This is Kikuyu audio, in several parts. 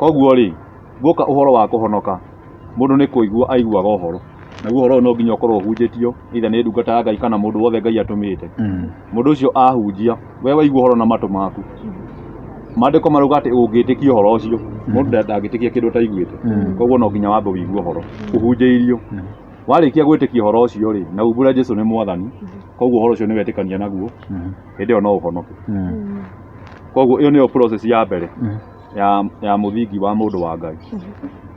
Koguo rĩ, guoka ũhoro wa kũhonoka, mũndũ nĩ kũigua aiguaga ũhoro. Naguo ũhoro ũyũ no nginya ũkorwo ũhunjĩtio, either nĩ ndungata ya Ngai kana mũndũ wothe Ngai atũmĩte. Mũndũ ũcio ahunjia, we waigua ũhoro na matũ maku. Maandĩko marauga atĩ ũngĩtĩkia ũhoro ũcio, mũndũ ndangĩtĩkia kĩndũ ataiguĩte. Koguo no nginya wambe ũigue ũhoro, ũhunjĩirio. Warĩkia gwĩtĩkia ũhoro ũcio rĩ, na umbũre Jesu nĩ mwathani, koguo ũhoro ũcio nĩ wetĩkania naguo, hĩndĩ ĩyo no ũhonoke. Koguo ĩyo nĩyo process ya mbere ya mũthingi wa mũndũ wa Ngai.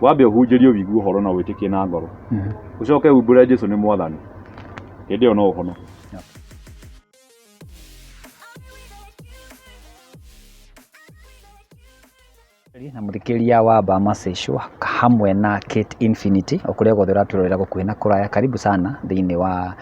Wambe ũhunjĩrio ũigue ũhoro na wĩtĩkie na ngoro. Ũcoke umbũre Jesu nĩ mwathani, hĩndĩ ĩyo no ũhonoke. Na mũthikĩria wa Bamasy Show hamwe na Kate Infinity o kũrĩa guothe ũratũrorera gũkuhĩ na kũraya, karibu sana thĩinĩ wa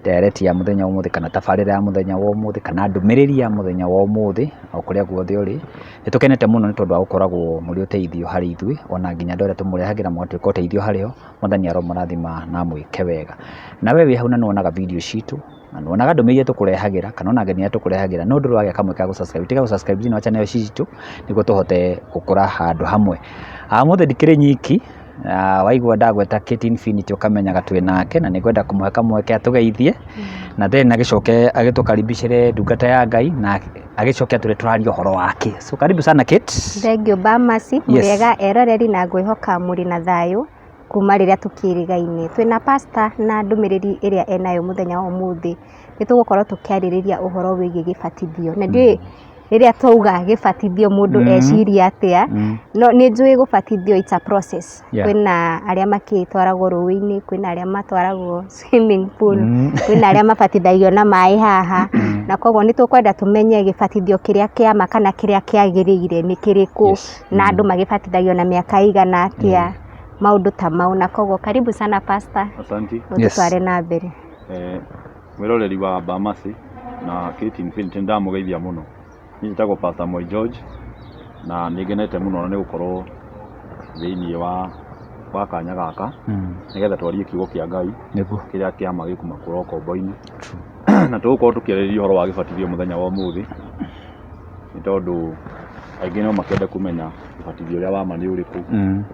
ndereti ya mũthenya wa ũmũthĩ kana tabarĩra ya mũthenya wa ũmũthĩ kana ndũmĩrĩri ya mũthenya wa ũmũthĩ o kũrĩa guothe ũrĩ. Nĩ tũkenete mũno nĩ tondũ wa gũkoragwo mũrĩ ũteithio harĩ ithuĩ ona nginya andũ arĩa tũmũrehagĩra mũgatuĩka ũteithio harĩ o. Mwathani aromũrathima na amwĩke wega. Nawe wĩ hau na nĩ wonaga video citũ na nĩ wonaga ndũmĩrĩri iria tũkũrehagĩra kana ona ageni arĩa tũkũrehagĩra no ndũrĩ wagĩa kamweke ga gũ subscribe, tiga gũ subscribe thĩinĩ wa channel citũ nĩguo tũhote gũkũra handũ hamwe. Ũmũthĩ ndikĩrĩ nyiki, waigua ndagweta Kate Infinity ũkamenyaga twĩ nake na nĩngwenda kũmũhe kamweke atũgeithie na then agĩcoke agĩtũkaribicĩre ndungata ya Ngai na agĩcoke atwĩre tũraria ũhoro wake. So karibu sana Kate. Thengiũ Bamasy, Yes. mũrĩega eroreri na ngwĩhoka mũrĩ na thayũ kuma rĩrĩa tũkĩrĩgaine. Twĩna pastor na ndũmĩrĩri ĩrĩa enayo mũthenya wa ũmũthĩ. Nĩ tũgũkorwo tũkĩarĩrĩria ũhoro wĩgiĩ gĩbatithio. Na ndiũĩ rĩrĩa twauga gĩbatithio mũndũ eciria atĩa, no nĩ njũĩ gũbatithio it's a process. Kwĩna arĩa makĩtwaragwo rũĩ-inĩ, kwĩna arĩa matwaragwo swimming pool, kwĩna arĩa mabatithagio na maĩ haha, na koguo nĩ tũkwenda tũmenye gĩbatithio kĩrĩa kĩa ma kana kĩrĩa kĩagĩrĩire nĩ kĩrĩkũ, na andũ magĩbatithagio na mĩaka ĩigana atĩa, maũndũ ta mau, na koguo karibu sana pastor. Asante. Ũtũtware na mbere. Mwĩroreri wa Bamasy na Kate Infinity nĩ ndamũgeithia mũno. Niĩ njĩtagwo Pastor Moi George na nĩ ngenete mũno nĩ gũkorwo thĩinĩ wa kanya gaka nĩgetha twarie kiugo kĩa Ngai kĩrĩa kĩa ma gĩkuma kũrĩa ũkombo-inĩ. Na tũgũkorwo tũkĩarĩrĩria ũhoro wa gĩbatithio mũthenya wa ũmũthĩ nĩ tondũ aingĩ no makĩende kũmenya ũbatithio ũrĩa wa ma nĩ ũrĩkũ,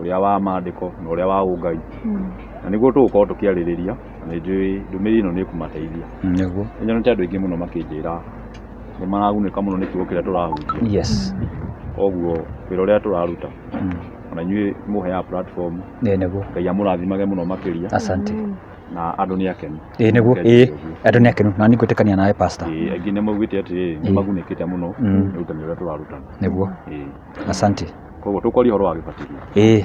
ũrĩa wa mandĩko na ũrĩa wa ũngai. Na nĩguo tũgũkorwo tũkĩarĩrĩria na nĩ njũĩ ndũmĩrĩri ĩno nĩ ĩkũmateithia. Nĩ nyonete andũ aingĩ mũno makĩnjĩra nĩ maragunĩka mũno nĩ kiugo kĩrĩa tũrahunjia. Koguo wĩra ũrĩa tũraruta ona inyuĩ mũheaga platform. Ngai amũrathimage mũno makĩria. Asante. Na andũ nĩ akenu. Ĩĩ nĩguo, ĩĩ andũ nĩ akenu na niĩ ngwĩtĩkania nawe pastor. Ĩĩ aingĩ nĩ maugĩte atĩrĩrĩ nĩ magunĩkĩte mũno nĩ ũrutani ũrĩa tũrarutana. Nĩguo. Asante. Koguo tũkwaria ũhoro wa gĩbatithio. Ĩĩ.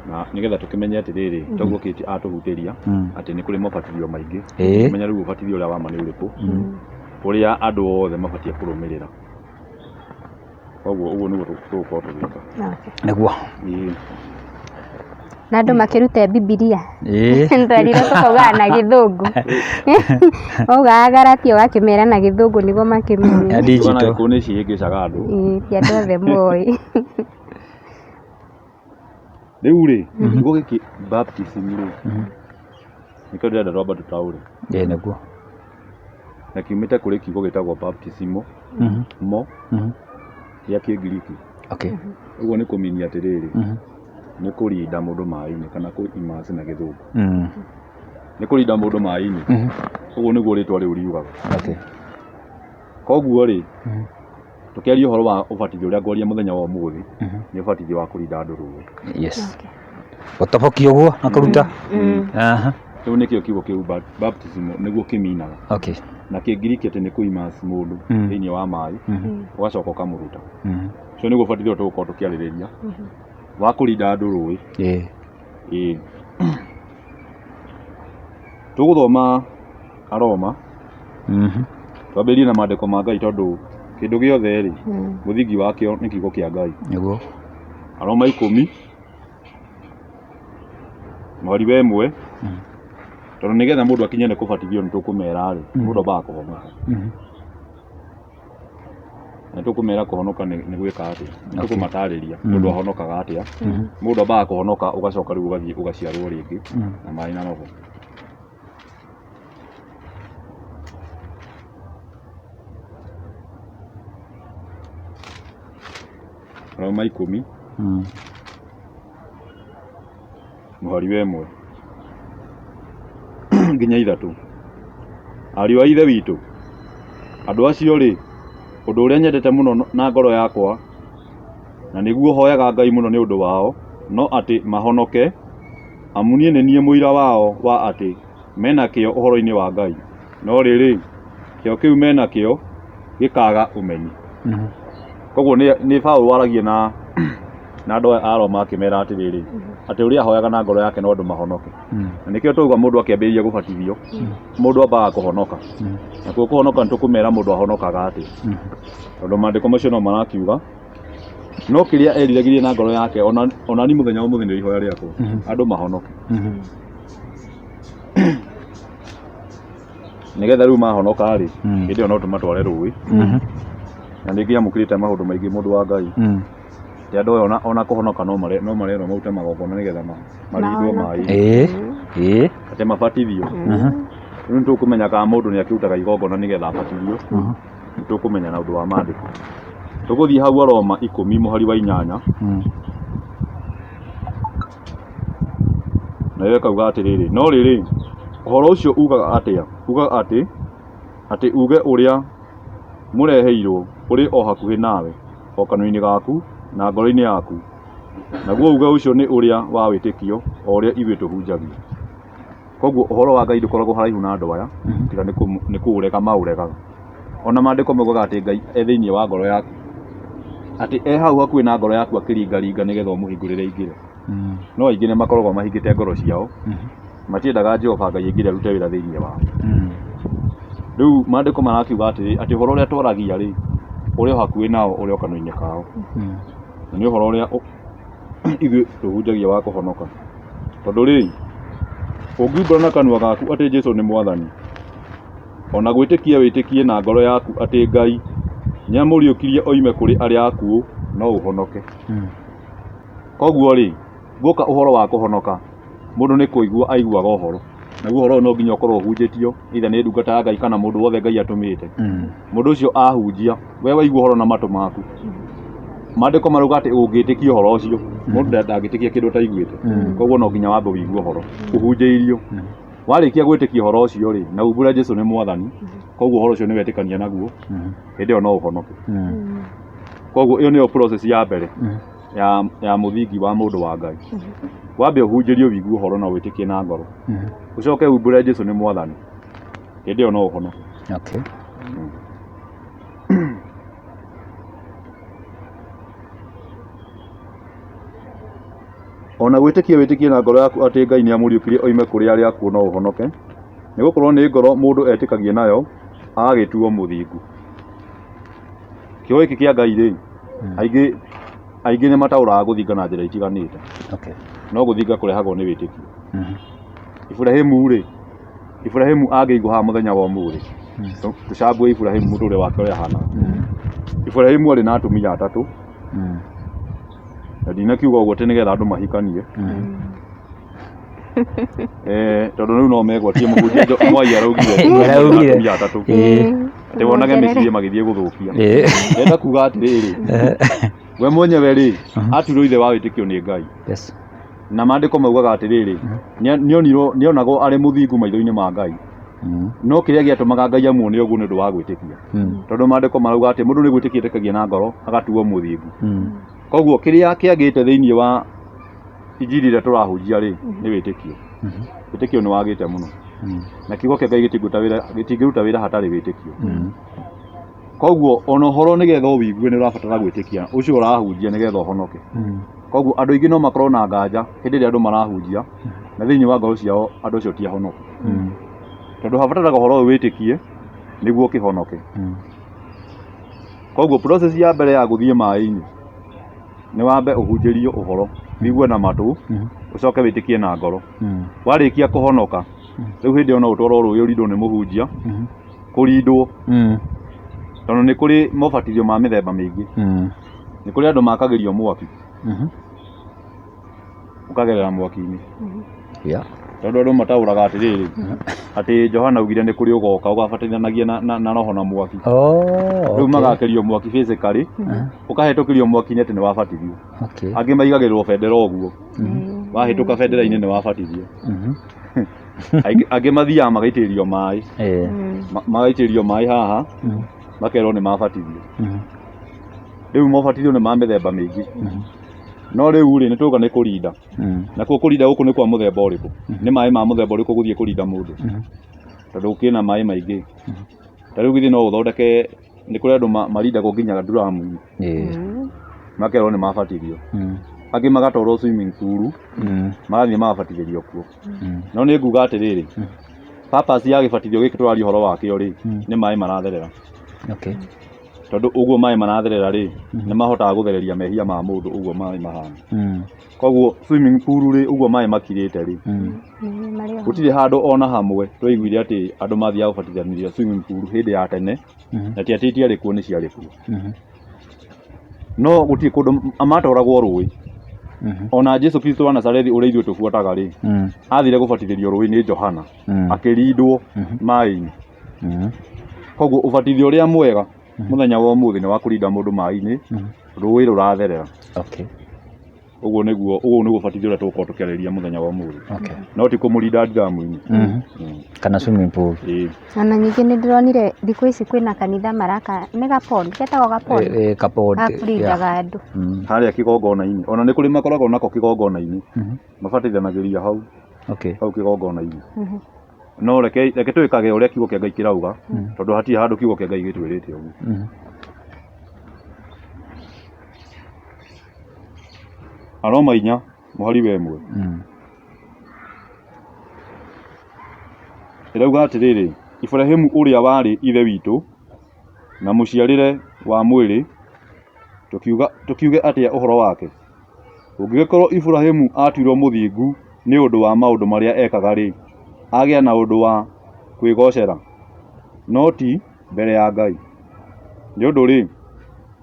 Na nĩgetha tũkĩmenye atĩrĩrĩ, toguo Kate atũhutĩria atĩ nĩ kũrĩ mabatithio maingĩ. Tũmenye rĩu ũbatithio ũrĩa wa ma nĩ ũrĩkũ, ũrĩa andũ othe mabatiĩ kũrũmĩrĩra. Koguo ũguo nĩguo tũgũkorwo tũgĩka. Nĩguo. Ĩĩ. Na andũ makĩrute Bibilia. Ĩĩ. Twerirwo tũkaugaga na gĩthũngũ. Waugaga Galatia ũgakĩmera na gĩthũngũ nĩguo makĩmenye. Ya digital. Ona Gĩkũyũ nĩ cihĩngĩcaga andũ. Ĩĩ, ti andũ othe moĩ. Rĩu rĩ, kiugo gĩkĩ baptism rĩ, nĩkĩo ndĩrenda twamba tũtaũre. Ĩĩ nĩguo. Na kiumĩte kũrĩ kiugo gĩtagwo baptismo, mo, gĩa Kĩngiriki. Ũguo nĩ kũminia atĩrĩrĩ, nĩ kũrinda mũndũ maĩ-inĩ kana kũ immerse na gĩthũngũ. Nĩ kũrinda mũndũ maĩ-inĩ. Ũguo nĩguo rĩtwa rĩu riugaga. Koguo rĩ, tũkĩaria ũhoro wa ũbatithio ũrĩa ngwaria mũthenya wa ũmũthĩ, nĩ ũbatithio wa kũrinda andũ rũĩ. Gũtobokia ũguo na kũruta. Kĩu nĩkĩo kiugo kĩu baptism nĩguo kĩminaga. Na Kĩngiriki atĩ nĩ kũ immerse mũndũ thĩinĩ wa maĩ, ũgacoka ũkamũruta. Ũcio nĩguo ũbatithio ũrĩa tũgũkorwo tũkĩarĩrĩria, wa kũrinda andũ rũĩ. Ĩĩ. Tũgũthoma Aroma, twambĩrĩrie na maandĩko ma Ngai tondũ kĩndũ gĩothe rĩ, mũthingi wakĩo nĩ kiugo kĩa Ngai. Aroma 10 mweri wa 1, tondũ nĩgetha mũndũ akinye nĩ kũbatithio nĩ tũkũmera rĩ, mũndũ ambaga kũhonoka. Na tũkũmera kũhonoka nĩ gwĩka atĩa, nĩ tũkũmatarĩria mũndũ ahonokaga atĩa. Mũndũ ambaga kũhonoka ũgacoka rĩu ũgathiĩ ũgaciarwo rĩngĩ na maĩ na roho. Roma 10. Mũhari wa 1 nginya 3. Ariũ a Ithe witũ, andũ acio rĩ, ũndũ ũrĩa nyendete mũno na ngoro yakwa, na nĩguo hoyaga Ngai mũno nĩ ũndũ wao, no atĩ mahonoke, amu niĩ nĩ niĩ mũira wao wa atĩ mena kĩyo ũhoro-inĩ wa Ngai, no rĩrĩ, kĩyo kĩu mena kĩo gĩkaaga ũmenyi. Koguo nĩ Paũlũ waragia na andũ aya a Roma akĩmera atĩrĩrĩ, atĩ ũrĩa ahoyaga na ngoro yake no andũ mahonoke. Na nĩkĩo twauga mũndũ akĩambĩrĩria gũbatithio, mũndũ ambaga kũhonoka. Nakuo kũhonoka nĩ tũkũmera mũndũ ahonokaga atĩa. Tondũ maandĩko macio no marakiuga, no kĩrĩa eriragĩria na ngoro yake, ona niĩ mũthenya wa ũmũthĩ nĩ ihoya rĩakwa, andũ mahonoke. Nĩgetha rĩu mahonoka rĩ, hĩndĩ ĩyo no tũmatware rũĩ. Na nĩ ngĩamũkĩrĩte maũndũ maingĩ mũndũ wa Ngai. Ti andũ aya ona kũhonoka no marerwo marute magongona nĩgetha marindwo maĩ. Ĩĩ, ĩĩ. Atĩ mabatithio. Rĩu nĩ tũkũmenya kana mũndũ nĩ akĩrutaga igongona nĩgetha abatithio. Nĩ tũkũmenya na ũndũ wa maandĩko. Tũgũthiĩ hau Aroma 10 mũhari wa 8. Nayo ĩkauga atĩrĩrĩ, no rĩrĩ, ũhoro ũcio ugaga atĩa? Ugaga atĩ uuge ũrĩa mũreheirwo ũrĩ o hakuhĩ nawe, o kanua-inĩ gaku na ngoro-inĩ yaku, naguo uuge ũcio nĩ ũrĩa wa wĩtĩkio, o ũrĩa ithuĩ tũhunjagia. Koguo ũhoro wa Ngai ndũkoragwo haraihu na andũ aya, tiga nĩ kũũrega maũregaga. Ona maandĩko maugaga atĩ Ngai e thĩinĩ wa ngoro yaku, atĩ e hau hakuhĩ na ngoro yaku akĩringaringa nĩgetha ũmũhingũrĩre aingĩre. No aingĩ nĩ makoragwo mahingĩte ngoro ciao, matiendaga Jehova Ngai aingĩre arute wĩra thĩinĩ wao. Rĩu maandĩko marakiuga atĩrĩ, atĩ ũhoro ũrĩa twaragia rĩ, ũrĩ o hakuhĩ nao, ũrĩ o kanua-inĩ kao. Na nĩ ũhoro ũrĩa ithuĩ tũhunjagia wa kũhonoka. Tondũ rĩ, ũngiumbũra na kanua gaku atĩ Jesu nĩ Mwathani, ona gwĩtĩkia wĩtĩkie na ngoro yaku atĩ Ngai nĩamũriũkirie oime kũrĩ arĩa akuũ, no ũhonoke. Koguo rĩ, guoka ũhoro wa kũhonoka, mũndũ nĩ kũigua aiguaga ũhoro. Naguo ũhoro ũyũ no nginya ũkorwo ũhunjĩtio, either nĩ ndungata ya Ngai kana mũndũ wothe Ngai atũmĩte. Mũndũ ũcio ahunjia, we waigua ũhoro na matũ maku. Maandĩko marauga atĩ ũngĩtĩkia ũhoro ũcio, mũndũ ndangĩtĩkia kĩndũ ataiguĩte. Koguo no nginya wambe ũigue ũhoro, ũhunjĩirio. Warĩkia gwĩtĩkia ũhoro ũcio rĩ, na umbũre Jesu nĩ Mwathani, koguo ũhoro ũcio nĩ wetĩkania naguo, hĩndĩ ĩyo no ũhonoke. Koguo ĩyo nĩyo process ya mbere ya mũthingi wa mũndũ wa Ngai. Wambe ũhunjĩrio ũigue ũhoro na wĩtĩkie na ngoro. Ũcoke umbũre Jesu nĩ Mwathani, hĩndĩ ĩyo no ũhonoke. Okay. Ona gwĩtĩkia wĩtĩkie na ngoro yaku atĩ Ngai nĩamũriũkirie oime kũrĩ arĩa akuũ no ũhonoke, nĩgũkorwo nĩ ngoro mũndũ etĩkagia nayo agagĩtuo mũthingu. Kiugo gĩkĩ kĩa Ngai rĩ, aingĩ nĩ mataũraga gũthinga na njĩra itiganĩte. Okay. No gũthinga kũrehagwo nĩ wĩtĩkio. Iburahĩmu rĩ, Iburahĩmu angĩigwo haha mũthenya wa ũmũthĩ, tũcambue Iburahĩmu mũtũrĩre wake ũrĩa ahanaga. Iburahĩmu arĩ na atumia atatũ, na ndinakiuga ũguo atĩ nĩgetha andũ mahikanie. Tondũ rĩu no megwatie mũhunjia Mwai araugire Araugire. atumia atatũ. Atĩ wonage mĩciĩ magĩthiĩ gũthũkia. Ndĩrenda kuga atĩrĩrĩ, we mwenyewe rĩ, atuirwo ithe wa wĩtĩkio nĩ Ngai. Yes. Na maandĩko maugaga atĩrĩrĩ, nĩonagwo arĩ mũthingu maitho-inĩ ma Ngai. No kĩrĩa gĩatũmaga Ngai amuone ũguo nĩ ũndũ wa gwĩtĩkia. Tondũ maandĩko marauga atĩ mũndũ nĩ gwĩtĩkia etĩkagia na ngoro agatuo mũthingu. Koguo kĩrĩa kĩagĩte thĩinĩ wa injiri ĩrĩa tũrahunjia rĩ, nĩ wĩtĩkio. Wĩtĩkio nĩ wagĩte mũno. Na kiugo kĩa Ngai gĩtingĩruta wĩra hatarĩ wĩtĩkio. Koguo ona ũhoro nĩgetha ũwĩigue nĩ ũrabatara gwĩtĩkia ũcio ũrahunjia nĩgetha ũhonoke. Koguo andũ aingĩ no makorwo na nganja hĩndĩ ĩrĩa andũ marahunjia na thĩinĩ wa ngoro ciao andũ acio ti ahonoku. Tondũ habataraga ũhoro ũyũ wĩtĩkie nĩguo ũkĩhonoke. Koguo process ya mbere ya gũthiĩ maĩ-inĩ nĩ wambe ũhunjĩrio ũhoro, ũigue na matũ, ũcoke wĩtĩkie na ngoro. Warĩkia kũhonoka, rĩu hĩndĩ ĩyo no ũtwarwo rũĩ ũrindwo nĩ mũhunjia, kũrindwo, tondũ nĩ kũrĩ mobatithio ma mĩthemba mĩingĩ. Nĩ kũrĩ andũ makagĩrio mwaki, ũkagerera mwaki-inĩ. Yeah. Tondũ andũ mataũraga atĩrĩrĩ, atĩ Johana augire nĩ kũrĩ ũgoka ũgabatithanagia na roho na mwaki. Oh, Rĩu okay. magakĩrio mwaki physically, ũkahĩtũkĩrio mwaki-inĩ atĩ nĩ wabatithio. Okay. Angĩ maigagĩrĩrwo bendera ũguo, wahĩtũka bendera-inĩ nĩ wabatithio. Angĩ mathiaga magaitĩrĩrio maĩ, magaitĩrĩrio maĩ haha, makerwo nĩ mabatithio. Rĩu mobatithio nĩ ma mĩthemba mĩingĩ. No rĩu rĩ, nĩ tũrauga nĩ kũrinda. Nakuo kũrinda gũkũ nĩ kwa mũthemba ũrĩkũ? Nĩ maĩ ma mũthemba ũrĩkũ gũthiĩ kũrinda mũndũ? Tondũ kwĩna maĩ maingĩ. Ta rĩu githĩ no ũthondeke, nĩ kũrĩ andũ marindagwo nginya nduramu-inĩ, makerwo nĩ mabatithio. Angĩ magatwarwo swimming pool, magathiĩ magabatithĩrio kuo. No nĩ nguga atĩrĩrĩ, purpose ya gĩbatithio gĩkĩ tũraria ũhoro wakĩo rĩ, nĩ maĩ maratherera. Okay. Tondũ ũguo maĩ maratherera rĩ, nĩ mahotaga gũthereria mehia ma mũndũ ũguo maĩ mahana. Koguo swimming pool rĩ, ũguo maĩ makirĩte rĩ, gũtirĩ handũ ona hamwe twaiguire atĩ andũ mathiaga gũbatithanĩrio swimming pool hĩndĩ ya tene, na ti atĩ itiarĩ kuo, nĩ ciarĩ kuo. No gũtirĩ kũndũ matwaragwo rũĩ. Ona Jesu Kristo wa Nazarethi ũrĩa ithuĩ tũbuataga rĩ, athire gũbatithĩrio rũĩ nĩ Johana, akĩrindwo maĩ-inĩ. Koguo ũbatithio ũrĩa mwega mũthenya wa ũmũthĩ nĩ wa kũrinda mũndũ maĩ-inĩ, rũĩ rũratherera. Okay. Ũguo nĩguo ũbatithio ũrĩa tũgũkorwo tũkĩarĩrĩria mũthenya wa ũmũthĩ. Okay. No ti kũmũrinda ndiramu-inĩ. Kana swimming pool. Ĩĩ. Ona ningĩ nĩ ndĩronire thikũ ici kwĩna kanitha maraka, nĩ gapond, getagwo gapond? Kapond. Gakũrindaga andũ. Harĩa kĩgongona-inĩ. Ona nĩ kũrĩ makoragwo nako kĩgongona-inĩ. Mabatithanagĩria hau. Okay. Hau kĩgongona-inĩ. No reke twĩkage ũrĩa kiugo kĩa Ngai kĩrauga, tondũ hatirĩ handũ kiugo kĩa Ngai gĩtwĩrĩte ũguo. Aroma 4 mũhari wa 1. Ĩrauga atĩrĩrĩ, Iburahĩmu ũrĩa warĩ ithe witũ na mũciarĩre wa mwĩrĩ, tũkiuge atĩa ũhoro wake? Ũngĩgĩkorwo Iburahĩmu atuirwo mũthingu nĩ ũndũ wa maũndũ marĩa ekaga-rĩ, agĩa na ũndũ wa kwĩgocera, no ti mbere ya Ngai. Nĩ ũndũ-rĩ,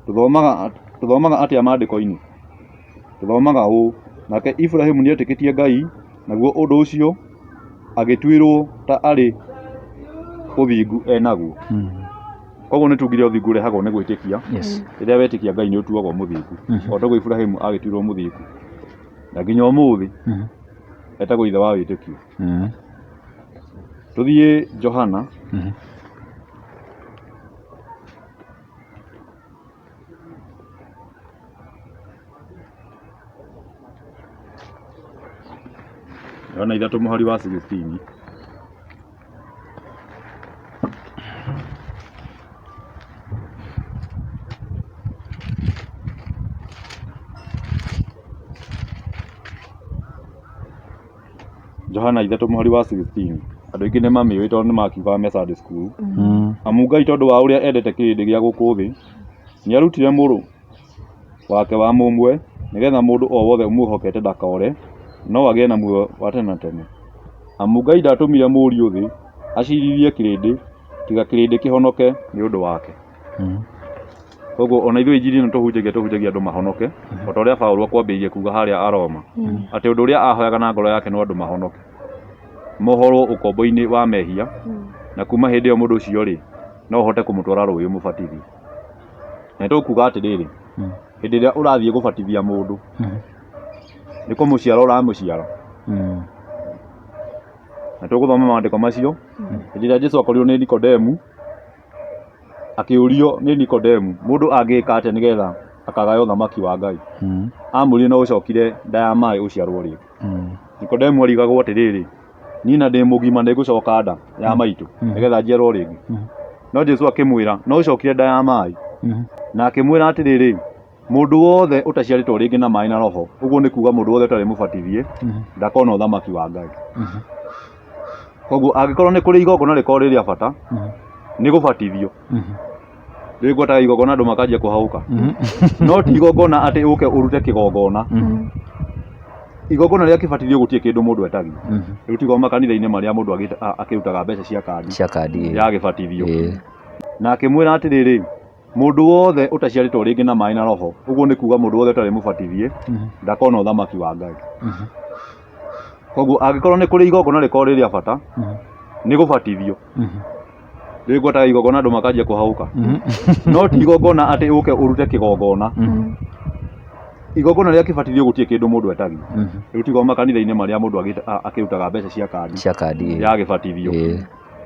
tũthomaga atĩa maandĩko-inĩ? Tũthomaga ũũ, nake Iburahĩmu nĩetĩkĩtie Ngai, naguo ũndũ ũcio agĩtuĩrwo ta arĩ ũthingu e naguo. Koguo nĩ tugire ũthingu ũrehagwo nĩ gwĩtĩkia. Rĩrĩa wetĩkia Ngai nĩ ũtuagwo mũthingu. O taguo Iburahĩmu agĩtuirwo mũthingu. Na nginya ũmũthĩ etagwo ithe wa wĩtĩkio. Tũthiĩ Johana. Johana 3 mũhari wa 16. Johana 3 mũhari wa 16. Andũ aingĩ nĩ mamĩũĩ tondũ nĩ makiugaga me Sunday school. Amu Ngai tondũ wa ũrĩa endete kĩrĩndĩ gĩa gũkũ thĩ, nĩarutire mũrũ wake wa mũmwe, nĩgetha mũndũ o wothe ũmwĩhokete ndakore, no agĩe na muoyo wa tene na tene. Amu Ngai ndaatũmire Mũriũ thĩ aciirithie kĩrĩndĩ, tiga kĩrĩndĩ kĩhonoke nĩ ũndũ wake. Koguo ona ithuĩ injiri ĩno tũhunjagia, tũhunjagia andũ mahonoke, o ta ũrĩa Paũlũ akwambĩrĩirie kuga harĩa Aroma, atĩ ũndũ ũrĩa ahoyaga na ngoro yake no andũ mahonoke, mohorwo ũkombo-inĩ wa mehia, na kuma hĩndĩ ĩyo mũndũ ũcio rĩ, no ũhote kũmũtwara rũĩ ũmũbatithie. Na nĩ tũkuga atĩrĩrĩ, hĩndĩ ĩrĩa ũrathiĩ gũbatithia mũndũ, nĩ kũmũciara ũramũciara. Na tũgũthoma maandĩko macio, hĩndĩ ĩrĩa Jesu akorirwo nĩ Nikodemu, akĩũrio nĩ Nikodemu, mũndũ angĩka atĩa nĩgetha akagaya ũthamaki wa Ngai? Amwĩrire no ũcokire nda ya maĩ ũciarwo rĩngĩ. Nikodemu arigagwo atĩrĩrĩ, niĩ na ndĩ mũgima nĩ ngũcoka nda ya maitũ nĩgetha njiarwo rĩngĩ? No Jesu akĩmwĩra, no ũcokire nda ya maĩ. Na akĩmwĩra atĩrĩrĩ, mũndũ wothe ũtaciarĩtwo rĩngĩ na maĩ na roho, ũguo nĩ kuga mũndũ wothe ũtarĩ mũbatithie, ndakona ũthamaki wa Ngai. Koguo angĩkorwo nĩ kũrĩ igongona rĩkorwo rĩ rĩa bata, nĩ gũbatithio. Rĩu ngwetaga igongona andũ makanjia kũhahũka. No ti igongona atĩ ũke ũrute kĩgongona. Igongona rĩa kĩbatithio gũtirĩ kĩndũ mũndũ etagia. Rĩu tigo makanitha-inĩ marĩa mũndũ akĩrutaga mbeca cia kandi Cia kandi, ĩĩ. ya gĩbatithio. Na akĩmwĩra atĩrĩrĩ, mũndũ wothe ũtaciarĩtwo rĩngĩ na maĩ na roho, ũguo nĩ kuga mũndũ wothe ũtarĩ mũbatithie, ndakona ũthamaki wa Ngai. Koguo angĩkorwo nĩ kũrĩ igongona rĩkorwo rĩ rĩa bata, nĩ gũbatithio. Rĩu ngwetaga igongona andũ makanjia kũhahũka. No ti igongona atĩ ũke ũrute kĩgongona. Igongona rĩa kĩbatithio gũtirĩ kĩndũ mũndũ etagio. Rĩu tigo makanitha-inĩ marĩa mũndũ akĩrutaga mbeca cia kandi Cia kandi, ĩĩ. ya gĩbatithio.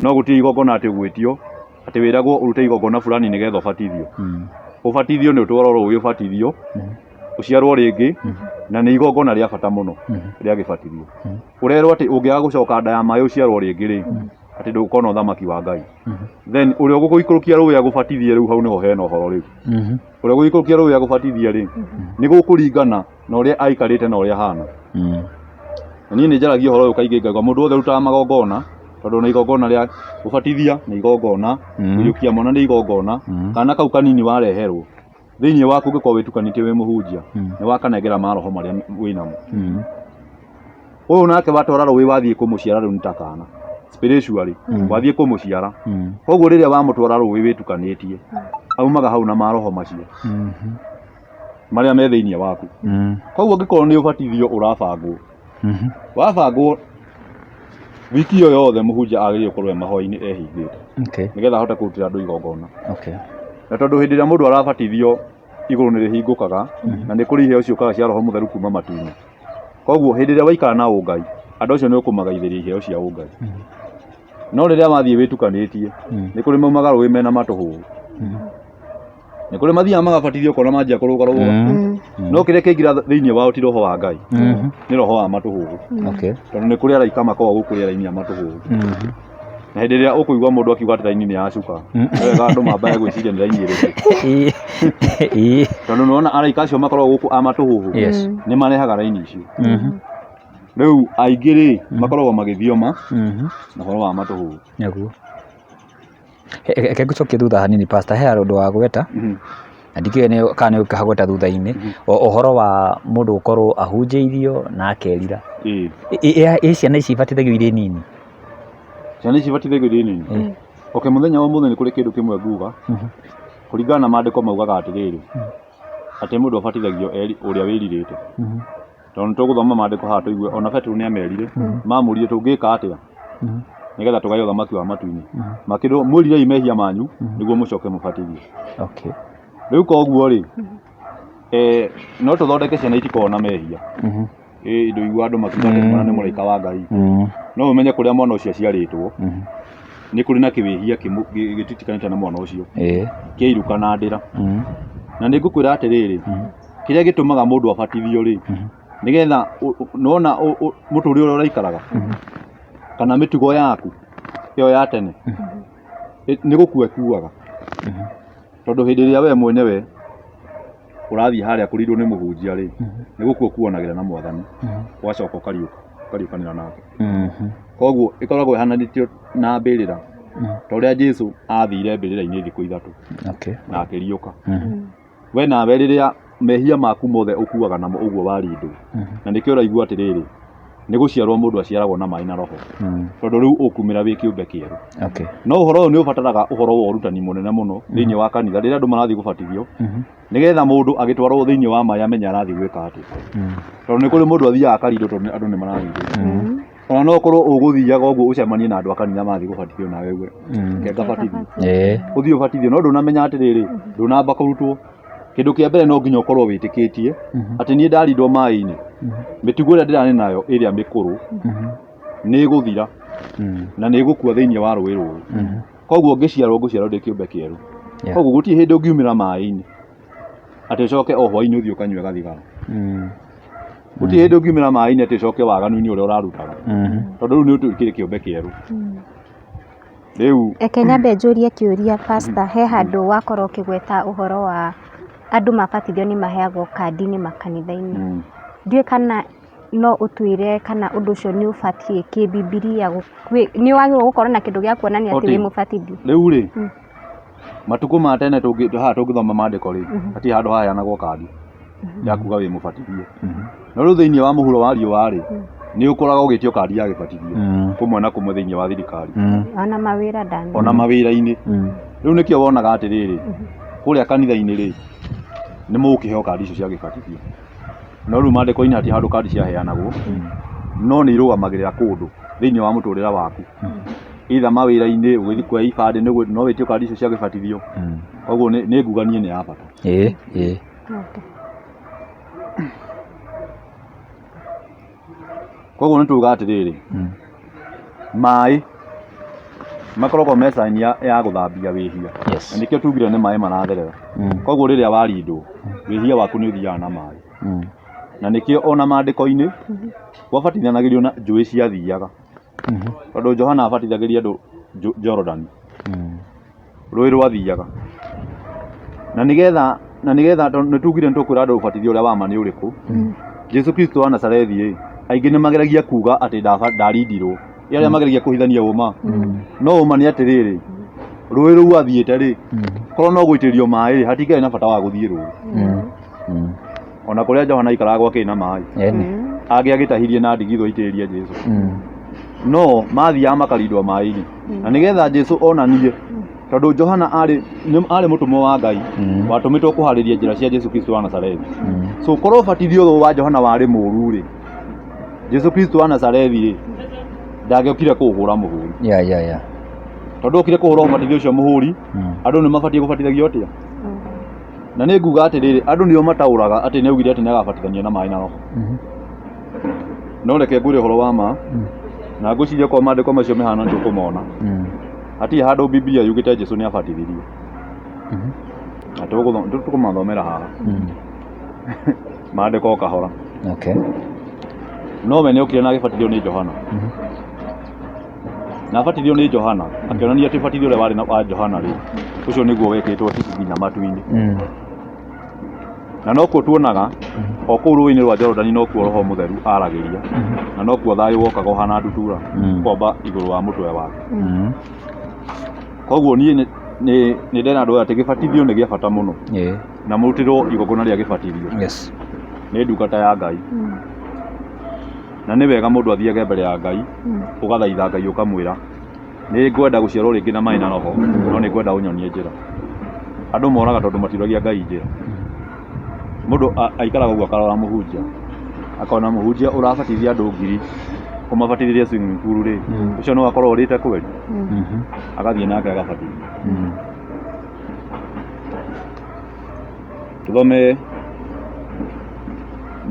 No gũtirĩ igongona atĩ ũgwĩtio atĩ wĩragwo ũrute igongona fulani nĩgetha ũbatithio. Ũbatithio nĩ ũtwarwo rũĩ ũbatithio, ũciarwo rĩngĩ, na nĩ igongona rĩa bata mũno rĩa gĩbatithio. Ũrerwo atĩ ũngĩaga gũcoka nda ya maĩ ũciarwo rĩngĩ rĩ, atĩ ndũkona ũthamaki wa Ngai. Then ũrĩa ũgũgũikũrũkia rũĩ agũbatithie rĩu hau nĩho hena ũhoro rĩu. Ũrĩa ũgũgũikũrũkia rũĩ agũbatithie rĩ, nĩ gũkũringana na ũrĩa aikarĩte na ũrĩa ahana. Na niĩ nĩ njaragia ũhoro ũyũ kaingĩ ngaigua mũndũ wothe ũrutaga magongona, tondũ ona igongona rĩa gũbatithia nĩ igongona, kũiyũkia mwana nĩ igongona, kana kau kanini wareherwo, thĩinĩ waku ũngĩkorwo wĩtukanĩtie wĩ mũhunjia, nĩ wakanengera maroho marĩa wĩnamo. Ũyũ nake watwara rũĩ wathiĩ kũmũciara rĩu nĩ ta kana spiritually, wathiĩ kũmũciara. Koguo rĩrĩa wamũtwara rũĩ wĩtukanĩtie, aumaga hau na maroho macio marĩa me thĩinĩ waku. Koguo angĩkorwo nĩ ũbatithio ũrabangwo, wabangwo wiki ĩyo yothe mũhunjia agĩrĩirwo gũkorwo e mahoya-inĩ ehingĩte, nĩgetha ahote kũrutĩra andũ igongona. Na tondũ hĩndĩ ĩrĩa mũndũ arabatithio igũrũ nĩ rĩhingũkaga, na nĩ kũrĩ iheo ciũkaga cia Roho Mũtheru kuma matu-inĩ. Koguo hĩndĩ ĩrĩa waikara na ũngai, andũ acio nĩ ũkũmagaithĩria iheo cia ũngai. No rĩrĩa wathiĩ wĩtukanĩtie, nĩ kũrĩ maumaga rũĩ mena matũhũhũ. Nĩ kũrĩ mathiaga magabatithio ũkona manjia kũrũgarũga. No kĩrĩa kĩaingĩra thĩinĩ wao ti roho wa Ngai, nĩ roho wa matũhũhũ. Tondũ nĩ kũrĩ araika makoragwo gũkũ rĩera-inĩ a matũhũhũ. Na hĩndĩ ĩrĩa ũkũigua mũndũ akiuga atĩ raini nĩ yacuka, nĩ wega andũ mambage gwĩciria nĩ raini ĩrĩkũ. Tondũ nĩwona araika acio makoragwo gũkũ a matũhũhũ, nĩ marehaga raini icio. Rĩu aingĩ rĩ, makoragwo magĩthioma na ũhoro wa matũhũhũ. Nĩguo. Reke ngũcokie thutha hanini pastor, he ũndũ wagweta na ndikĩũĩ kana nĩ ũkahagweta thutha-inĩ, ũhoro wa mũndũ gũkorwo ahunjĩirio na akerira. Ĩ ciana ici ibatithagio irĩ nini? Ciana ici ibatithagio irĩ nini? Okay, mũthenya wa ũmũthĩ nĩ kũrĩ kĩndũ kĩmwe nguga, kũringana na maandĩko maugaga atĩrĩrĩ, atĩ mũndũ abatithagio ũrĩa wĩrirĩte. Tondũ nĩ tũgũthoma maandĩko haha tũigue ona Petero nĩ amerire, mamũririe tũngĩka atĩa nĩgetha tũgaye ũthamaki wa matu-inĩ. Makĩrwo mwĩrirei mehia manyu nĩguo mũcoke mũbatithio. Rĩu koguo rĩ, no tũthondeke ciana itikoragwo na mehia. Ĩ ndũigua andũ makiuga atĩ mwana nĩ mũraika wa Ngai. No ũmenye kũrĩa mwana ũcio aciarĩtwo, nĩ kũrĩ na kĩwĩhia gĩtitikanĩte na mwana ũcio, kĩa iruka na ndĩra. Na nĩ ngũkwĩra atĩrĩrĩ, kĩrĩa gĩtũmaga mũndũ abatithio rĩ, nĩgetha nĩwona mũtũrĩre ũrĩa ũraikaraga, kana mĩtugo yaku ĩyo ya tene, nĩ gũkua ĩkuaga. Tondũ hĩndĩ ĩrĩa we mwenyewe ũrathiĩ harĩa kũrindwo nĩ mũhunjia rĩ, nĩ gũkua ũkuanagĩra na mwathani, ũgacoka ũkariũka, ũkariũkanĩra nake. Koguo ĩkoragwo ĩhananĩtio na mbĩrĩra, ta ũrĩa Jesu athire mbĩrĩra-inĩ thikũ ithatũ na akĩriũka. We nawe rĩrĩa mehia maku mothe ũkuaga namo ũguo warindwo, na nĩkĩo ũraigua atĩrĩrĩ, nĩ gũciarwo mũndũ aciaragwo na maĩ na roho, tondũ rĩu ũkumĩra wĩ kĩũmbe kĩerũ. No ũhoro ũyũ nĩ ũbataraga ũhoro wa ũrutani mũnene mũno thĩinĩ wa kanitha rĩrĩa andũ marathiĩ gũbatithio, nĩgetha mũndũ agĩtwarwo thĩinĩ wa maĩ amenye arathiĩ gwĩka atĩa. Tondũ nĩ kũrĩ mũndũ athiaga akarindwo tondũ andũ nĩ mararindwo. Ona no ũkorwo ũgũthiaga ũguo ũcemanie na andũ a kanitha mathiĩ gũbatithio nawe uge reke ngabatithio. Ũthiĩ ũbatithio no ndũnamenya atĩrĩrĩ, ndũnamba kũrutwo. Kĩndũ kĩa mbere no nginya ũkorwo wĩtĩkĩtie atĩ niĩ ndarindwo maĩ-inĩ, mĩtugo ĩrĩa ndĩrarĩ nayo ĩrĩa mĩkũrũ nĩ ĩgũthira na nĩ ĩgũkua thĩinĩ wa rũĩ rũrũ. Koguo ngĩciarwo ngũciarwo ndĩ kĩũmbe kĩerũ. Koguo gũtirĩ hĩndĩ ũngiumĩra maĩ-inĩ atĩ ũcoke o hwaĩ-inĩ ũthiĩ ũkanyue gathigara. Gũtirĩ hĩndĩ ũngiumĩra maĩ-inĩ atĩ ũcoke waganu-inĩ ũrĩa ũrarutaga. Tondũ rĩu nĩ ũtuĩkire kĩũmbe kĩerũ. Rĩu Reke nyambe njũrie kĩũria pastor, he handũ wakorwo ũkĩgweta ũhoro wa andũ mabatithio nĩ maheagwo kandi nĩ makanitha-inĩ. Ndiũĩ kana no ũtwĩre kana ũndũ ũcio nĩ ũbatiĩ kĩbibilia, nĩ wagĩrĩirwo gũkorwo na kĩndũ gĩa kuonania atĩ wĩ mũbatithie? Rĩu rĩ, matukũ ma tene haha tũngĩthoma maandĩko rĩ, hatirĩ handũ haheanagwo kandi ya kuga wĩ mũbatithie. No rĩu thĩinĩ wa mũhuro wa riũa rĩ, nĩ ũkoraga ũgĩtio kandi ya gĩbatithio kũmwe na kũmwe thĩinĩ wa thirikari. Ona mawĩra ndani. Ona mawĩra-inĩ. Rĩu nĩkĩo wonaga atĩrĩrĩ, kũrĩa kanitha-inĩ rĩ, nĩ mũgũkĩheo kandi icio cia gĩbatithio. No rĩu maandĩko-inĩ hatirĩ handũ kandi ciaheanagwo. No nĩ irũgamagĩrĩra kũndũ thĩinĩ wa mũtũrĩre waku, either mawĩra-inĩ, ũgĩthiĩ kuoya ibandĩ no wĩtio kandi icio cia gĩbatithio. Koguo nĩ nguga niĩ nĩ ya bata. Ĩĩ ĩĩ. Koguo nĩ tuga atĩrĩrĩ, maĩ makoragwo me sign ya gũthambia wĩhia. Yes. Na nĩkĩo tugire nĩ maĩ maratherera. Koguo rĩrĩa warindwo, wĩhia waku nĩ ũthiaga na maĩ. Na nĩkĩo ona maandĩko-inĩ gwabatithanagĩrio na njũĩ ciathiaga. Tondũ Johana abatithagĩria andũ Jorodani, rũĩ rwathiaga. Na nĩgetha tondũ nĩ tugire nĩ tũkwĩra andũ ũbatithio ũrĩa wa ma nĩ ũrĩkũ. Jesu Kristo wa Nazarethi ĩ, aingĩ nĩ mageragia kuga atĩ ndarindirwo. Ĩ arĩa mageragia kũhithania ũma. No ũma nĩ atĩrĩrĩ, rũĩ rũu athiĩte rĩ, korwo no gũitĩrĩrio maĩ rĩ, hatingĩarĩ na bata wa gũthiĩ rũĩ. Ona kũrĩa Johana aikaraga gwakĩrĩ na maĩ. Ĩni. Angĩagĩtahirie na ndigithũ aitĩrĩrie Jesu. No mathiaga makarindwo maĩ-inĩ. Na nĩgetha Jesu onanie, tondũ Johana arĩ mũtũmwo wa Ngai, watũmĩtwo kũharĩria njĩra cia Jesu Kristo wa Nazarethi. So korwo ũbatithio ũyũ wa Johana warĩ mũru rĩ, Jesu Kristo wa Nazarethi rĩ, ndangĩokire kũũhũra mũhũri. Yeah. Tondũ okire kũhũra ũbatithio ũcio mũhũri, andũ nĩ mabatiĩ gũbatithagio atĩa? Na nĩ nguga atĩrĩrĩ, andũ nĩo mataũraga atĩ nĩ augire atĩ nĩ agabatithania na maĩ na roho. No reke ngwĩre ũhoro wa ma, na ngwĩciria kwa maandĩko macio mehana nĩ tũkũmona. Hatirĩ handũ Biblia yugĩte Jesu nĩ abatithirio. Na tũkũmathomera haha. Maandĩko o kahora. Okay. No we nĩ okire na agĩbatithio nĩ Johana. Na abatithio nĩ Johana, akĩonania atĩ ũbatithio ũrĩa warĩ wa Johana rĩ, ũcio nĩguo wekĩtwo tiki nginya matu-inĩ. Na nokuo tuonaga o kũu rũĩ-inĩ rwa Jorodani nokuo Roho Mũtheru aragĩria, na nokuo thayũ wokaga ũhana ndutura ũkomba igũrũ wa mũtwe wake. Koguo niĩ nĩ ndĩrera andũ aya atĩ gĩbatithio nĩ gĩa bata mũno, na mũrutĩrwo igongona rĩa gĩbatithio. Nĩ ndungata ya Ngai. Na nĩ wega mũndũ athiage mbere ya Ngai, ũgathaitha Ngai ũkamwĩra, nĩ ngwenda gũciarwo rĩngĩ na maĩ na roho, no nĩ ngwenda ũnyonie njĩra. Andũ moraga tondũ matiũragia Ngai njĩra. Mũndũ aikaraga ũguo akarora mũhunjia, akona mũhunjia ũrabatithia andũ ngiri, kũmabatithĩria swimming pool rĩ, ũcio no akorwo orĩte kweli? Agathiĩ nake agabatithio. Tũthome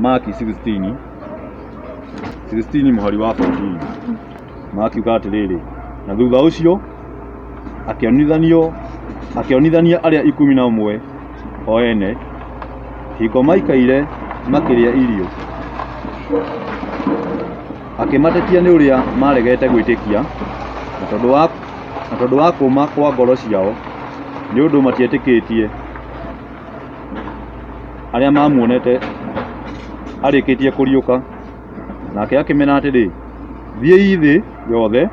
Maki 16 16 mũhari wa 14. Makiuga atĩrĩrĩ, na thutha ũcio akĩonithania arĩa 11 o ene, hingo maikaire makĩrĩa irio, akĩmatetia nĩ ũrĩa maregete gwĩtĩkia, na tondũ wa kũũma kwa ngoro ciao, nĩ ũndũ matietĩkĩtie arĩa mamuonete arĩkĩtie kũriũka. Nake akĩmera atĩrĩ, thiĩi thĩ yothe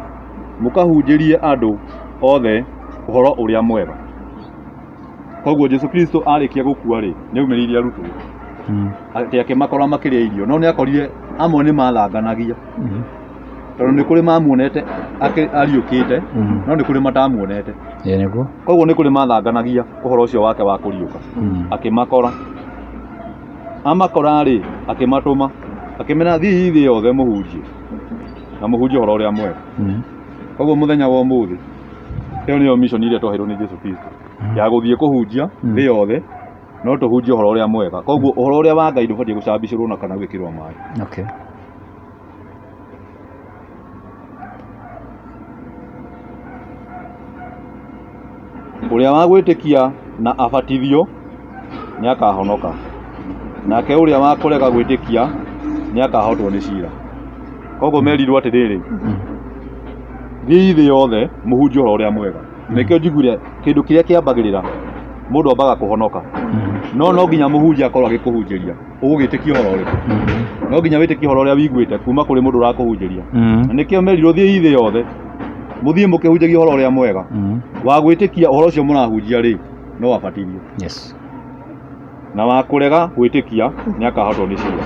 mũkahunjĩrie andũ othe ũhoro ũrĩa mwega. Koguo Jesu Kristo arĩkia gũkua rĩ, nĩ aumĩrĩire arutwo atĩ akĩmakora makĩrĩa irio, no nĩ akorire amwe nĩ mathanganagia, tondũ nĩ kũrĩ mamuonete ariũkĩte, no nĩ kũrĩ matamuonete. Ĩĩ nĩguo. Koguo nĩ kũrĩ mathanganagia ũhoro ũcio wake wa kũriũka. Akĩmakora, amakora rĩ, akĩmatũma, akĩmera thiĩi thĩ yothe mũhunjie, na mũhunjie ũhoro ũrĩa mwega. Koguo mũthenya wa ũmũthĩ ĩyo nĩyo mission ĩrĩa twaheirwo nĩ Jesu Kristo, ya gũthiĩ kũhunjia thĩ yothe, no tũhunjie ũhoro ũrĩa mwega. Koguo ũhoro ũrĩa wa Ngai ndũbatiĩ gũcambicũrwo na kana gwĩkĩrwo maĩ. Okay. Ũrĩa wa gwĩtĩkia na abatithio nĩ akahonoka, nake ũrĩa wa kũrega gwĩtĩkia nĩ akahotwo nĩ cira. Koguo merirwo atĩrĩrĩ, thiĩi thĩ yothe mũhunjie ũhoro ũrĩa mwega. Nĩkĩo njiguire kĩndũ kĩrĩa kĩambagĩrĩra mũndũ ambaga kũhonoka, no no nginya mũhunjia akorwo agĩkũhunjĩria ũgũgĩtĩkia ũhoro ũrĩkũ. No nginya wĩtĩkie ũhoro ũrĩa wiguĩte kuma kũrĩ mũndũ ũrakũhunjĩria. Na nĩkĩo merirwo thiĩi thĩ yothe mũthiĩ mũkĩhunjagia ũhoro ũrĩa mwega. Wa gwĩtĩkia ũhoro ũcio mũrahunjia rĩ, no abatithio. Yes. Na wa kũrega gwĩtĩkia nĩ akahotwo nĩ cira.